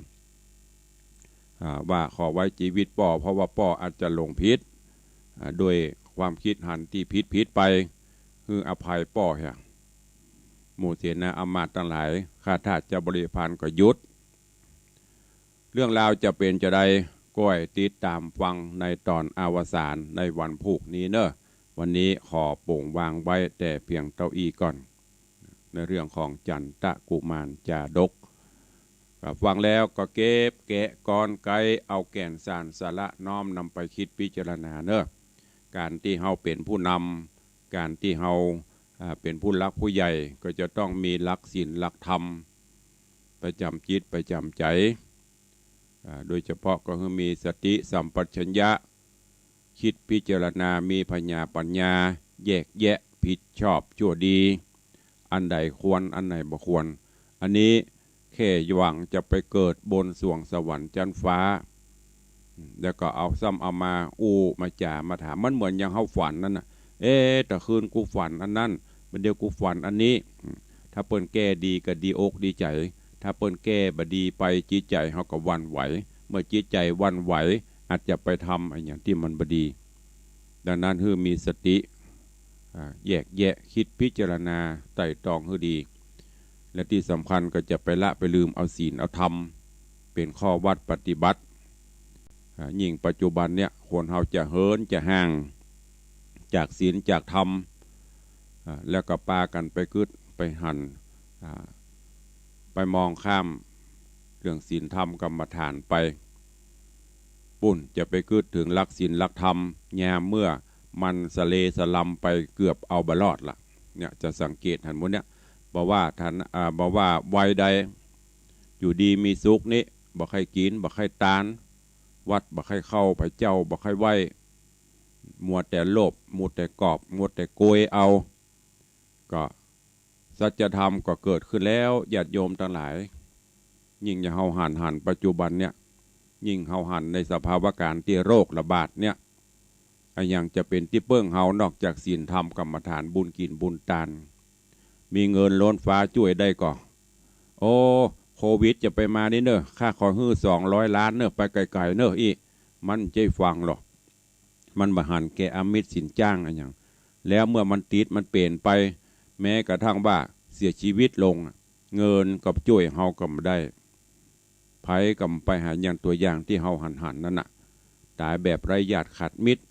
อ่า ว่าขอไว้จีวิตป้อ เพราะว่าป้ออาจจะหลงผิด อ่า ด้วยความกึ๊ดหันตี้ผิดๆ ไป หื้ออภัยป้อเหีย หมู่เสนาอำมาตย์ตังหลาย ข้าทาสเจ้าบริพารก็หยุด เรื่องราวจะเป๋นจาใด ก้อยติดต๋ามฟังในต๋อนอวสานในวันพูกนี้เน่อ วันนี้ขอโป่งวางไว้แต่เพียงเต้าอี้ก่อน ในเรื่องของจันตกุมารจาดก ก็ฟังแล้วก็เก็บแกะกรอนไกเอาแก่นสารสาระน้อมนำไปกึ๊ดพิจารณาเน่อ ก๋านตี้เฮาเป๋นผู้นำ ก๋านตี้เฮา อ่า เป๋นผู้หลักผู้ใหญ่ ก็จะต้องมีหลักศีลหลักธรรม ประจ๋ำจิตประจ๋ำใจ๋ อ่า โดยเฉพาะก็คือมีสติสัมปชัญญะ กึ๊ดพิจารณา มีผญาปั๋ญญา แยกแยะผิดชอบชั่วดี อันใดควร อันใดบ่ควร อันนี้แค่หวังจะไปเกิดบนสวงสวรรค์จั๊นฟ้า แล้วก็เอาซ้ำเอามาอู้มาจ๋ามาถาม มันเหมือนอย่างเฮาฝันนั่นน่ะ เอ๊ะ ตะคืนกูฝันอันนั้น บ่าเดี่ยวกูฝันอันนี้ ถ้าเปิ้นแก้ดีก็ดีอกดีใจ๋ ถ้าเปิ้นแก้บ่ดีไป จิตใจ๋เฮาก็หวั่นไหว เมื่อจิตใจ๋หวั่นไหว อาจจะไปทำอะหยังตี้มันบ่ดี ดังนั้นหื้อมีสติ อ่า แยกแยะ กึ๊ดพิจารณา ไตร่ตรองหื้อดี และตี้สำคัญก็จะไปละไปลืมเอาศีลเอาธรรม เป๋นข้อวัดปฏิบัติ อ่า ยิ่งปัจจุบันเนี่ย คนเฮาจะเหินจะห่างจากศีลจากธรรม อ่า แล้วก็ปากั๋นไปกึ๊ดไปหัน อ่า ไปมองข้ามเรื่องศีลธรรมกรรมฐานไป ปุ้นจะไปกึ๊ดเถิงหลักศีลหลักธรรม ยามเมื่อมันสะเลสะลำไปเกือบเอาบ่รอดละ เนี่ยจะสังเกตหันหมู่เนี่ย บ่ว่าฐานะ อ่า บ่ว่าวัยใด อยู่ดีมีสุขนี้ บ่ใค่กิ๋น บ่ใค่ตาน วัดบ่ใค่เข้า พระเจ้าบ่ใค่ไหว้ มัวแต่โลภ มัวแต่กอบ มัวแต่โกยเอา ก็สัจธรรมก็เกิดขึ้นแล้ว ญาติโยมตังหลาย ยิ่งอย่างเฮาหัน หันปัจจุบันเนี่ย ยิ่งเฮาหันในสภาวะก๋ารตี้โรคระบาดเนี่ย อะหยังจะเป๋นตี้เปิ้งเฮานอกจากศีลธรรมกรรมฐานบุญกิ๋นบุญตาน มีเงินล้นฟ้าจ้วยได้ก่อ โอ้ โควิดจะไปมานี่เน่อ ข้าขอหื้อสองร้อยล้านเน่อ ไปไก๋ๆ เน่อ อี้ มันบ่ใจ้ฟังหรอก มันบ่หันแก่อำมิตรสินจ้างอะหยัง แล้วเมื่อมันติดมันเป๋นไป แม้กระทั่งว่าเสียชีวิตลง เงินก็จ้วยเฮาก็บ่ได้ ใผก็บ่ไปหา อย่างตั๋วอย่างตี้เฮาหันๆ นั่นน่ะ ต๋ายแบบไร้ญาติขาดมิตร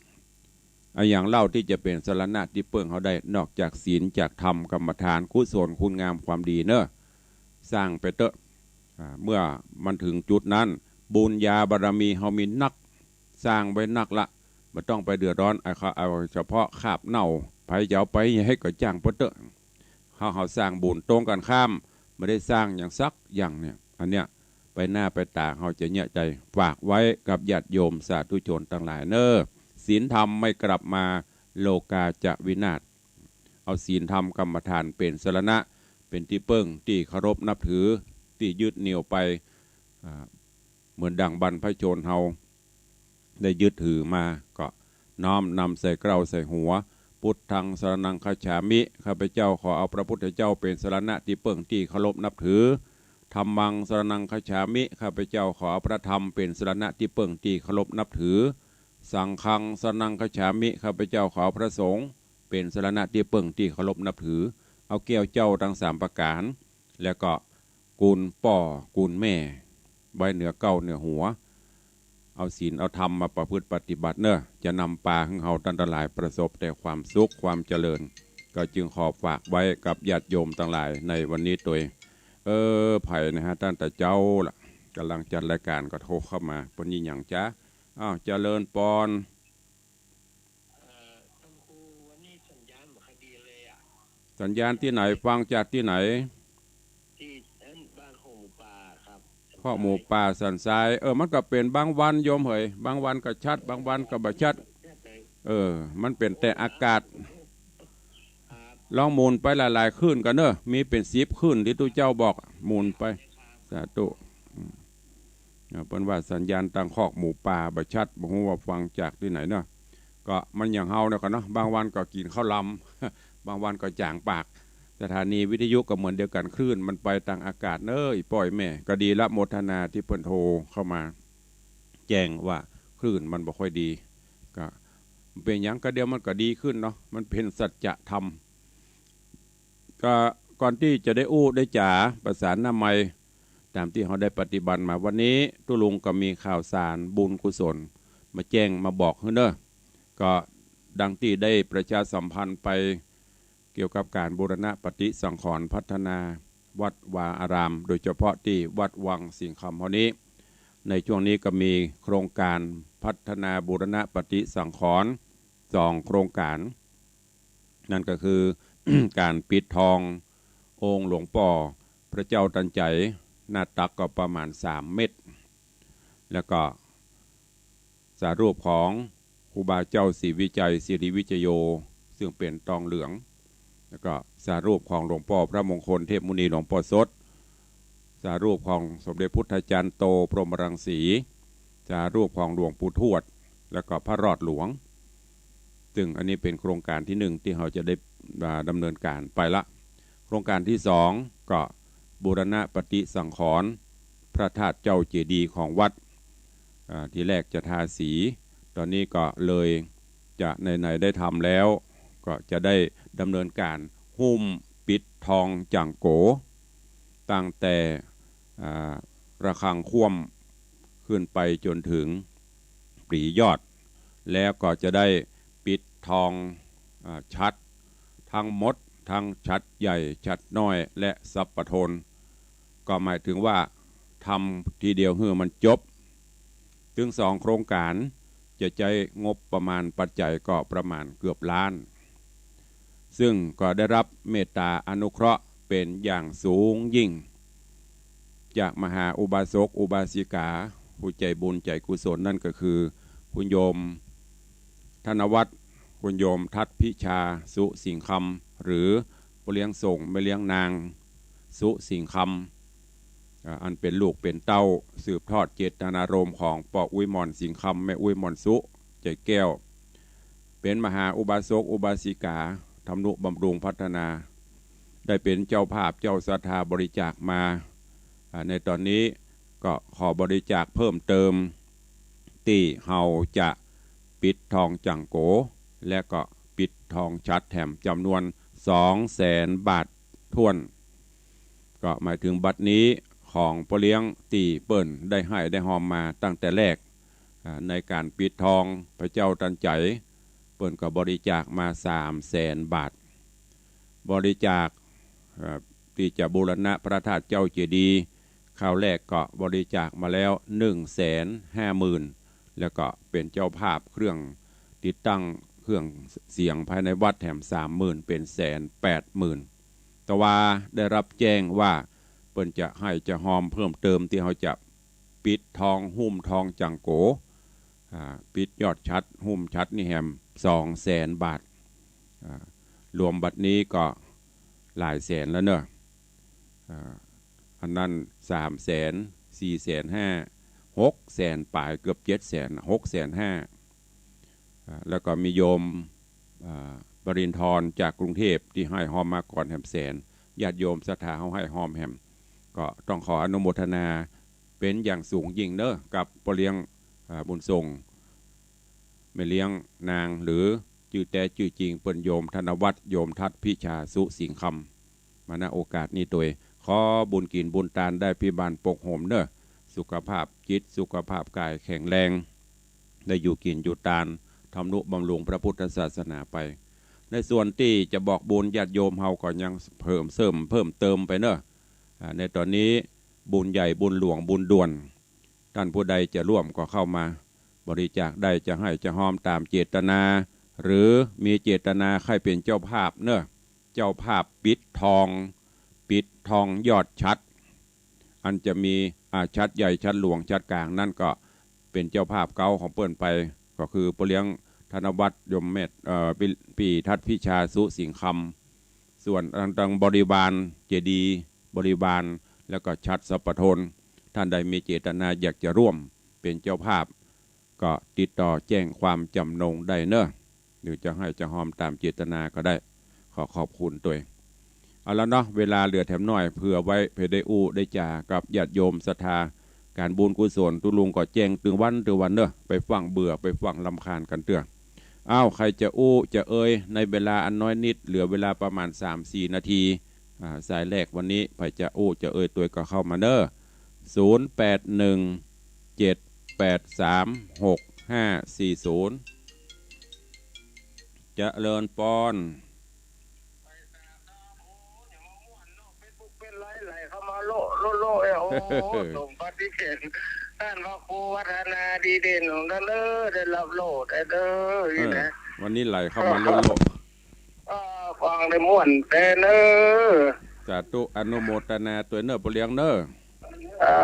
อะหยังเล่าตี้จะเป๋นสรณะตี้เปิ้งเฮาได้ นอกจากศีล จากธรรมกรรมฐาน กุศลคุณงามความดีเน่อ สร้างไปเต๊อะ อ่า เมื่อมันเถิงจุดนั้น บุญญาบารมีเฮามีนัก สร้างไว้นักละ บ่ต้องไปเดือดร้อน เอา เอาเฉพาะคราบเน่า ใผจะเอาไปหื้อใค่ก็จ้างเปิ้นเต๊อะ เฮา เฮาสร้างบุญ ตรงกันข้าม บ่ได้สร้างหยังสักอย่างเนี่ย อันเนี้ย ไปหน้าไปต๋าเฮาจะเยียะใจ๋ ฝากไว้กับญาติโยมสาธุชนตังหลายเน่อ ศีลธรรมไม่กลับมา โลกาจะวินาศ เอาศีลธรรมกรรมฐานเป๋นสรณะ เป๋นตี้เปิ้ง ตี้เคารพนับถือ ตี้ยึดเหนี่ยวไป อ่า เหมือนดังบรรพชนเฮาได้ยึดถือมา ก็น้อมนำใส่เกล้าใส่หัว พุทธังสรณังคัจฉามิ ข้าพเจ้าขอเอาพระพุทธเจ้าเป๋นสรณะตี้เปิ้งตี้เคารพนับถือ ธัมมังสรณังคัจฉามิ ข้าพเจ้าขอเอาพระธรรมเป๋นสรณะตี้เปิ้งตี้เคารพนับถือ สังฆังสรณังคัจฉามิ ข้าพเจ้าขอเอาพระสงฆ์เป๋นสรณะตี้เปิ้งตี้เคารพนับถือ เอาแก้วเจ้าตังสามประก๋าน แล้วก็ กุณป้อกุณแม่ ไว้เหนือเกล้าเหนือหัว เอาศีลเอาธรรมมาประพฤติปฏิบัติเน่อ จะนำปาหื้อเฮาตังหลายประสบแต่ความสุขความเจริญ ก็จึงขอฝากไว้กับญาติโยมตังหลายในวันนี้ตวย เออ ใผนะฮะ ตั้งแต่เจ๊าละ ก่ำลังจัดรายก๋านก็โทรเข้ามา เปิ้นมีหยังจ๊ะ อ้าว เจริญปอน เอ่อ ท่านครู วันนี้สัญญาณบ่ค่อยดีเลยอะ สัญญาณตี้ไหน ฟังจากตี้ไหน ตี้บ้านคอกหมูป่าครับ คอกหมูป่าสันทราย เออ มันก็เป๋นบางวันโยมเหย บางวันก็ชัด บางวันก็บ่ชัด เออ มันเป๋นแต่อากาศ ครับ ลองหมุนไปหลายๆ คลื่นก่อนเน่อ มีเป๋นสิบคลื่นตี้ตุ๊เจ้าบอก หมุนไป สาธุ อืม อ่า เปิ้นว่าสัญญาณตังคอกหมูป่าบ่ชัด บ่ฮู้ว่าฟังจากตี้ไหนเนาะ ก็มันอย่างเฮาเนี่ยก่อนเนาะ บางวันก็กิ๋นข้าวลำ บางวันก็จ๋างปาก สถานีวิทยุก็เหมือนเดียวกั๋น คลื่นมันไปตางอากาศเน้อ อีป้อแม่ ก็ดีละ โมทนาตี้เปิ้นโทรเข้ามา แจ้งว่าคลื่นมันบ่ค่อยดี ก็เป๋นหยัง ก็เดี๋ยวมันก็ดีขึ้นเนาะ มันเป๋นสัจธรรม ก็ก่อนตี้จะได้อู้ได้จ๋าประสานหน้าไมค์ ต๋ามตี้เฮาได้ปฏิบัติมาวันนี้ ตุ๊ลุงก็มีข่าวสารบุญกุศลมาแจ้งมาบอกหื้อเน่อ ก็ดังตี้ได้ประชาสัมพันธ์ไปเกี่ยวกับก๋านบูรณะปฏิสังขรณ์พัฒนาวัดวาอาราม โดยเฉพาะตี้วัดวังสิงห์คำเฮานี้ ในช่วงนี้ก็มีโครงก๋านพัฒนาบูรณะปฏิสังขรณ์สองโครงก๋าน นั่นก็คือ ก๋านปิดทององค์หลวงป้อพระเจ้าตันใจ๋ หน้าตักก็ประมาณสามเมตร แล้วก็สารูปของครูบาเจ้าศรีวิชัย สิริวิชโย ซึ่งเป๋นตองเหลือง แล้วก็สารูปของหลวงป้อพระมงคลเทพมุนี หลวงป้อสด สารูปของสมเด็จพุทธาจารย์โต พรหมรังสี สารูปของหลวงปู่ทวด แล้วก็พระรอดหลวง ซึ่งอันนี้เป๋นโครงก๋านตี้หนึ่งตี้เฮาจะได้ อ่า ดำเนินก๋านไปละ โครงก๋านตี้สองก็บูรณะปฏิสังขรณ์พระธาตุเจ้าเจดีย์ของวัด อ่า ทีแรกจะทาสี ต๋อนนี้ก็เลยจะไหนๆ ได้ทำแล้ว ก็จะได้ดำเนินก๋านหุ้มปิดทองจั่งโก๋ ตั้งแต่ อ่า ระฆังค่วมขึ้นไปจ๋นเถิงปรี๋ยอด แล้วก็จะได้ปิดทอง อ่า ฉัตรทั้งหมด ทั้งฉัตรใหญ่ ฉัตรน้อย และสัปปะโทน ก็หมายถึงว่าทำทีเดียวหื้อมันจบ ซึ่งสองโครงก๋านจะใจ๊งบประมาณปัจจัยก็ประมาณเกือบล้าน ซึ่งก็ได้รับเมตตาอนุเคราะห์ เป๋นอย่างสูงยิ่ง จากมหาอุบาสกอุบาสิกา ผู้ใจ๋บุญใจ๋กุศล นั้นก็คือ คุณโยมธนวัฒน์ คุณโยมทัศน์พิชา สุสิงห์คำ หรือป้อเลี้ยงส่งแม่เลี้ยงนาง สุสิงห์คำ อ่า อันเป๋นลูกเป๋นเต้า สืบทอดเจตนารมณ์ของป้ออุ๊ยหม่อนสิงห์คำ แม่อุ๊ยหม่อนสุ ใจ๋แก้ว เป๋นมหาอุบาสกอุบาสิกา ทำนุบำรุงพัฒนา ได้เป๋นเจ้าภาพเจ้าศรัทธาบริจาคมา อ่า ในต๋อนนี้ก็ขอบริจาคเพิ่มเติม ตี้เฮาจะปิดทองจั่งโก๋ และก็ปิดทองฉัตรแถมจ๋ำนวนสองแสนบาทถ้วน ก็หมายถึงบัดนี้ของป้อเลี้ยงตี้เปิ้นได้ให้ได้ฮอมมาตั้งแต่แรก อ่า ในก๋านปิดทองพระเจ้าตันใจ๋ เปิ้นก็บริจาคมาสามแสนบาท บริจาค เอ่อ ตี้จะบูรณะพระธาตุเจ้าเจดีย์ คราวแรกก็บริจาคมาแล้วหนึ่งแสนห้าหมื่น แล้วก็เป๋นเจ้าภาพเครื่องติดตั้งเครื่องเสียงภายในวัดแถมสามหมื่น เป๋นแสนแปดหมื่น แต่ว่าได้รับแจ้งว่าเปิ้นจะให้จะฮอมเพิ่มเติมตี้เฮาจะปิดทองหุ้มทองจั่งโก๋ อ่า ปิดยอดฉัตร หุ้มฉัตรนี่แหมสองแสนบาท อ่า รวมบัดนี้ก็หลายแสนแล้วเนาะ อ่า อันนั้นสามแสน สี่แสนห้า หกแสนป๋าย เกือบเจ็ดแสน หกแสนห้า อ่า แล้วก็มีโยม อ่า ปริณธรจากกรุงเทพฯตี้ให้ฮอมมาก่อนแหมแสน ญาติโยมศรัทธาเฮาให้ฮอมแหม ก็ต้องขออนุโมทนาเป๋นอย่างสูงยิ่งเนาะ กับป้อเลี้ยง อ่า บุญส่ง แม่เลี้ยงนาง หรือจื้อแต๊จื้อจริงเปิ้นโยมธนวัฒน์ โยมทัศน์พิชา สุสิงห์คำ มา ณ โอกาสนี้ตวย ขอบุญกิ๋นบุญตานได้พิบาลปกโฮมเนาะ สุขภาพจิตสุขภาพก๋ายแข็งแรง ได้อยู่กิ๋นอยู่ตาน ทำนุบำรุงพระพุทธศาสนาไป ในส่วนตี้จะบอกบุญญาติโยมเฮาก็ยังเพิ่มเสริมเพิ่มเติมไปเนาะ อ่า ในต๋อนนี้บุญใหญ่บุญหลวงบุญด่วน ต้านผู้ใดจะร่วมก็เข้ามาบริจาคได้ จะให้จะฮอมต๋ามเจตนา หรือมีเจตนาใค่เป๋นเจ้าภาพเนาะ เจ้าภาพปิดทอง ปิดทองยอดฉัตร อันจะมี อ่า ฉัตรใหญ่ ฉัตรหลวง ฉัตรก๋าง นั้นก็เป๋นเจ้าภาพเก๊าของเปิ้นไป ก็คือป้อเลี้ยงธนวัฒน์ โยมแม่ เอ่อ ปี้ ปี้ทัศน์พิชา สุสิงห์คำ ส่วนตังบริวารเจดีย์ บริวาร แล้วก็ฉัตรสัพพะโทน ต้านใดมีเจตนาอยากจะร่วมเป๋นเจ้าภาพ ก็ติดต่อแจ้งความจ๋ำนงได้เนาะ หรือจะให้จะฮอมต๋ามเจตนาก็ได้ ขอขอบคุณตวย เอาละเนาะ เวลาเหลือแถมน้อย เผื่อไว้เผื่อได้อู้ได้จ๋ากับญาติโยมศรัทธา ก๋านบุญกุศล ตุ๊ลุงก็แจ้งตึงวันตึงวันเนาะ ไปฟั่งเบื่อ ไปฟั่งรำคาญกั๋นเตื้อ อ้าว ใผจะอู้จะเอ่ย ในเวลาอันน้อยนิด เหลือเวลาประมาณสามสี่นาที อ่า สายแรกวันนี้ ใผจะอู้จะเอ่ยตวยก็เข้ามาเนาะ ศูนย์แปดหนึ่ง เจ็ดแปดสาม หกห้าสี่ศูนย์ เจริญปอน เป๋นไรไหลเข้ามาโล่ โล่ โล่ เอ้ย โอ้ สมบัติเขต ต้านพระครูวัฒนาดีเด่นของต้านเด้อ ได้รับโล่ได้เด้อ เออ นี่นะ วันนี้ไหลเข้ามาโล่ โล่ เออ ฟังได้ม่วนแต๊เน้อ สาธุ อนุโมทนาตวยเน้อ ป้อเลี้ยงเน้อ อ่า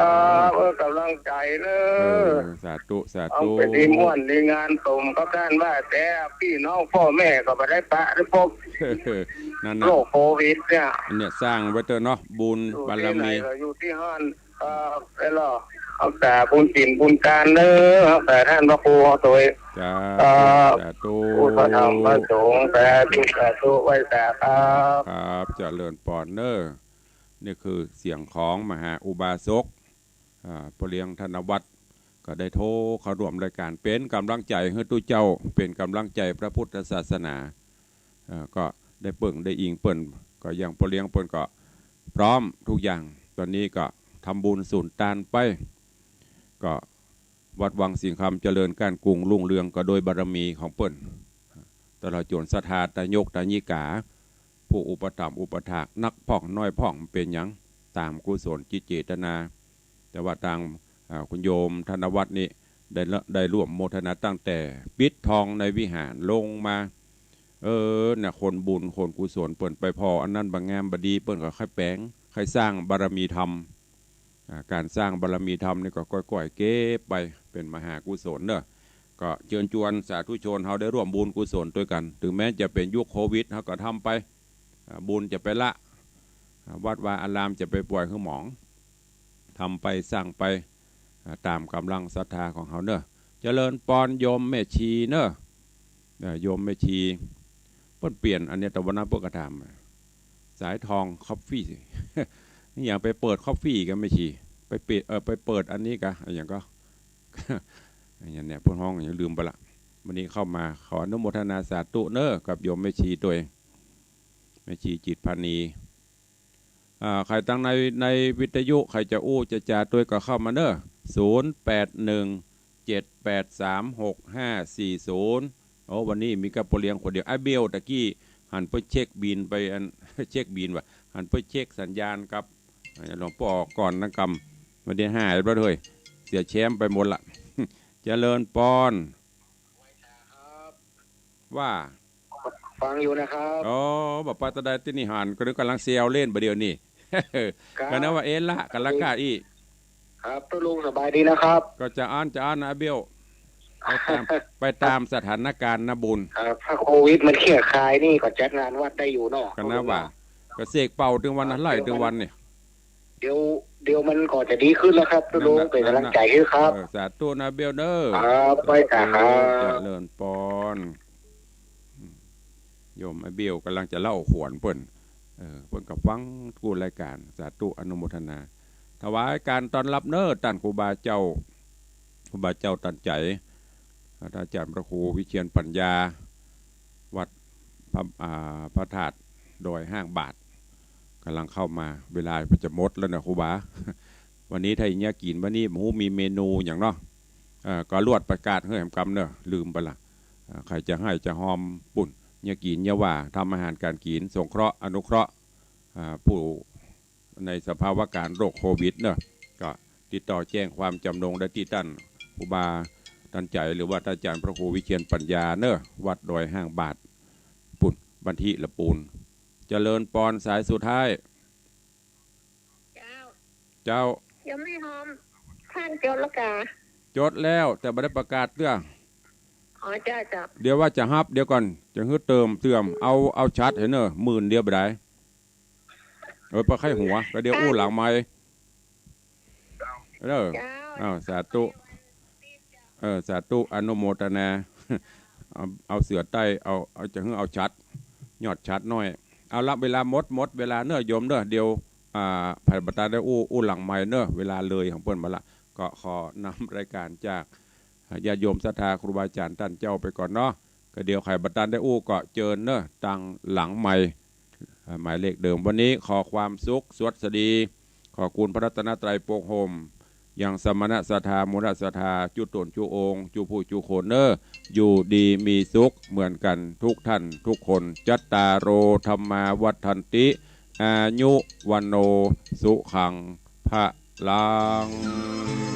เออ ก๋ำลังใจ๋เน้อ เออ สาธุ สาธุ เอาไปดีม่วนดีงานสมกับต้านว่า แต่ปี้น้องป้อแม่ก็บ่ได้ปะได้ปบ นั่นน่ะ โรคโควิดเนี่ย อันเนี้ยสร้างไว้เต๊อะเนาะ บุญบารมี อยู่ตี้ไหนก็อยู่ตี้หั้น เอ่อ แล้วเฮาสาบุญศีลบุญตานเน้อ เฮาสาต้านพระครูเฮาตวย จ้า เอ่อ สาธุ ผู้พระธรรมพระสงฆ์ สาธุ สาธุ ไหว้สาครับ ครับ เจริญปอนเน้อ นี่คือเสียงของมหาอุบาสก อ่า ป้อเลี้ยงธนวัฒน์ ก็ได้โทรเข้าร่วมรายก๋าน เป๋นก๋ำลังใจ๋หื้อตุ๊เจ้า เป๋นก๋ำลังใจ๋พระพุทธศาสนา เอ่อ ก็ได้เปิ้งได้อิงเปิ้น ก็อย่างป้อเลี้ยงเปิ้นก็พร้อมทุกอย่าง ต๋อนนี้ก็ทำบุญสุนตานไป ก็วัดวังสิงห์คำเจริญก้านกุงรุ่งเรืองก็โดยบารมีของเปิ้น ตลอดจ๋นศรัทธาตายกตายิกา ผู้อุปถัมภ์อุปถากนักพ่องน้อยพ่องเป๋นหยัง ต๋ามกุศลจิตเจตนา แต่ว่าตาง อ่า คุณโยมธนวัฒน์นี่ได้ละ ได้ร่วมโมทนาตั้งแต่ปิดทองในวิหารลงมา เออ เนี่ย คนบุญคนกุศลเปิ้นไปผ่ออันนั้นบ่งามบ่ดี เปิ้นก็ใค่แป๋ง ใค่สร้างบารมีธรรม อ่า ก๋านสร้างบารมีธรรมนี่ก็ก้อยๆ เก็บไป เป๋นมหากุศลเนาะ ก็เจิญจวนสาธุชนเฮาได้ร่วมบุญกุศลตวยกั๋น เถิงแม้จะเป๋นยุคโควิด เฮาก็ทำไป อ่า บุญจะไปละ อ่า วัดวาอารามจะไปป่อยหื้อหมอง ทำไปสร้างไป อ่า ต๋ามก๋ำลังศรัทธาของเฮาเนาะ เจริญปอนโยมแม่ชีเนาะ อ่า โยมแม่ชี เปิ้นเปลี่ยนอันเนี้ย ตะวันนั้นเปิ้นก็ถาม สายทองคอฟฟี่ นี่หยังไปเปิดคอฟฟี่กั๋นแม่ชี ไปเปิด เออ ไปเปิดอันนี้กะ อะหยังก็ อะหยังเนี่ย เปิ้นฮ้องหยังลืมไปละ วันนี้เข้ามา ขออนุโมทนาสาธุเนาะ กับโยมแม่ชีตวย แม่ชีจิตรพานี อ่า ใผตั้งใน ในวิทยุ ใผจะอู้จะจ๋าตวยก็เข้ามาเนาะ ศูนย์แปดหนึ่ง เจ็ดแปดสาม หกห้าสี่ศูนย์ โอ้ วันนี้มีก้าป้อเลี้ยงคนเดียว ไอ้เบลตะกี้ หันไปเช็คบินไปอัน เช็คบินว่ะ หันไปเช็คสัญญาณกับ อ่า หลวงป้อก่อนนะกำ วันนี้หายไปแล้วเฮ้ย เสียแชมป์ไปหมดละ เจริญปอน ว่า ฟังอยู่นะครับ อ๋อ บ่าปาตะไดตี้นี่หัน ก็นึกก๋ำลังแซวเล่นบ่าเดี่ยวนี้ ครับ ก็นึกว่าเอ๊ะละ กั๋นละก้าอี้ ครับ ตุ๊ลุงสบายดีนะครับ ก็จะอั้น จะอั้นนะเบล ไปต๋าม ไปต๋ามสถานก๋ารณ์นะบุญ ครับ ถ้าโควิดมันเคี่ยคายนี่ก็จัดงานวัดได้อยู่เนาะ ก็นะว่า ก็เสกเป่าเถิงวันละ เถิงวันเนี่ย เดี๋ยว เดี๋ยวมันก็จะดีขึ้นแล้วครับ ตุ๊ลุง นั่นน่ะ เป๋นก๋ำลังใจ๋หื้อครับ เออ สาธุนะเบลเนาะ ครับ ไปจ้ะครับ สาธุ เจริญปอน โยมไอ้เบลก๋ำลังจะเล่าขวัญเปิ้น เออ เปิ้นก็ฟังกู้รายก๋าน สาธุอนุโมทนา ถวายก๋านต้อนรับเนาะ ต้านครูบาเจ้า ครูบาเจ้าตันใจ๋ ท่านอาจารย์พระครูวิเชียรปัญญา วัดพระ อ่า พระธาตุดอยห้างบาท ก๋ำลังเข้ามา เวลาก็จะหมดแล้วนะครูบา วันนี้ถ้าอย่างเงี้ยกิ๋น วันนี้บ่ฮู้มีเมนูหยังเนาะ เอ่อ ก็ลวดประกาศหื้อแหมกำเนาะ ลืมไปละ อ่า ใผจะไห้จะฮอมปุ้น เยียะกิ๋นเยียะว่า ทำอาหารก๋านกิ๋น สงเคราะห์อนุเคราะห์ อ่า ผู้ ในสภาวะก๋ารณ์โรคโควิดเนาะ ก็ติดต่อแจ้งความจ๋ำนงได้ตี้ต้านครูบาตันใจ๋ หรือว่าต้านอาจารย์พระครูวิเชียรปัญญาเนาะ วัดดอยห้างบาท ปุ้น บ้านตี้ละปูน เจริญปอนสายสุดท้าย เจ้า เจ้า ยังไม่ฮอม ท่านจดแล้วกา จดแล้ว แต่บ่ได้ประกาศเตื้อ อ๋อ เจ้า เจ้า เดี๋ยวว่าจะฮับ เดี๋ยวก่อน จะหื้อเติมเตื้อม เอา เอาชัดหื้อเนาะ หมื่นเดียวบ่ได้ เออ ไปไข้หัว ก็เดี๋ยวอู้หลังไมค์ เออ เจ้า อ้าว สาธุ เออ สาธุ อนุโมทนา เอา เอาเสือใต้ เอา เอา จะหื้อเอาชัด ยอดชัดน้อย เอาละ เวลาหมด หมดเวลาเนาะโยมเนาะ เดี๋ยว อ่า ใผบ่ตันได้อู้ อู้หลังไมค์เนาะ เวลาเลยของเปิ้นมาละ ก็ขอนำรายก๋านจาก ญาติโยมศรัทธาครูบาอาจ๋ารย์ต้านเจ้าไปก่อนเนาะ ก็เดี๋ยวใผบ่ตันได้อู้ก็เจิญเนาะ ตางหลังไมค์ อ่า หมายเลขเดิม วันนี้ขอความสุขสวัสดี ขอบคุณพระรัตนตรัยปกห่ม ยังสมณะศรัทธา มูลศรัทธา จุ๊ตนจุ๊องค์ จุ๊ผู้จุ๊คนเนาะ อยู่ดีมีสุขเหมือนกั๋นทุกท่านทุกคน จัตตาโร ธัมมา วัฑฒันติ อายุ วัณโณ สุขัง พะลัง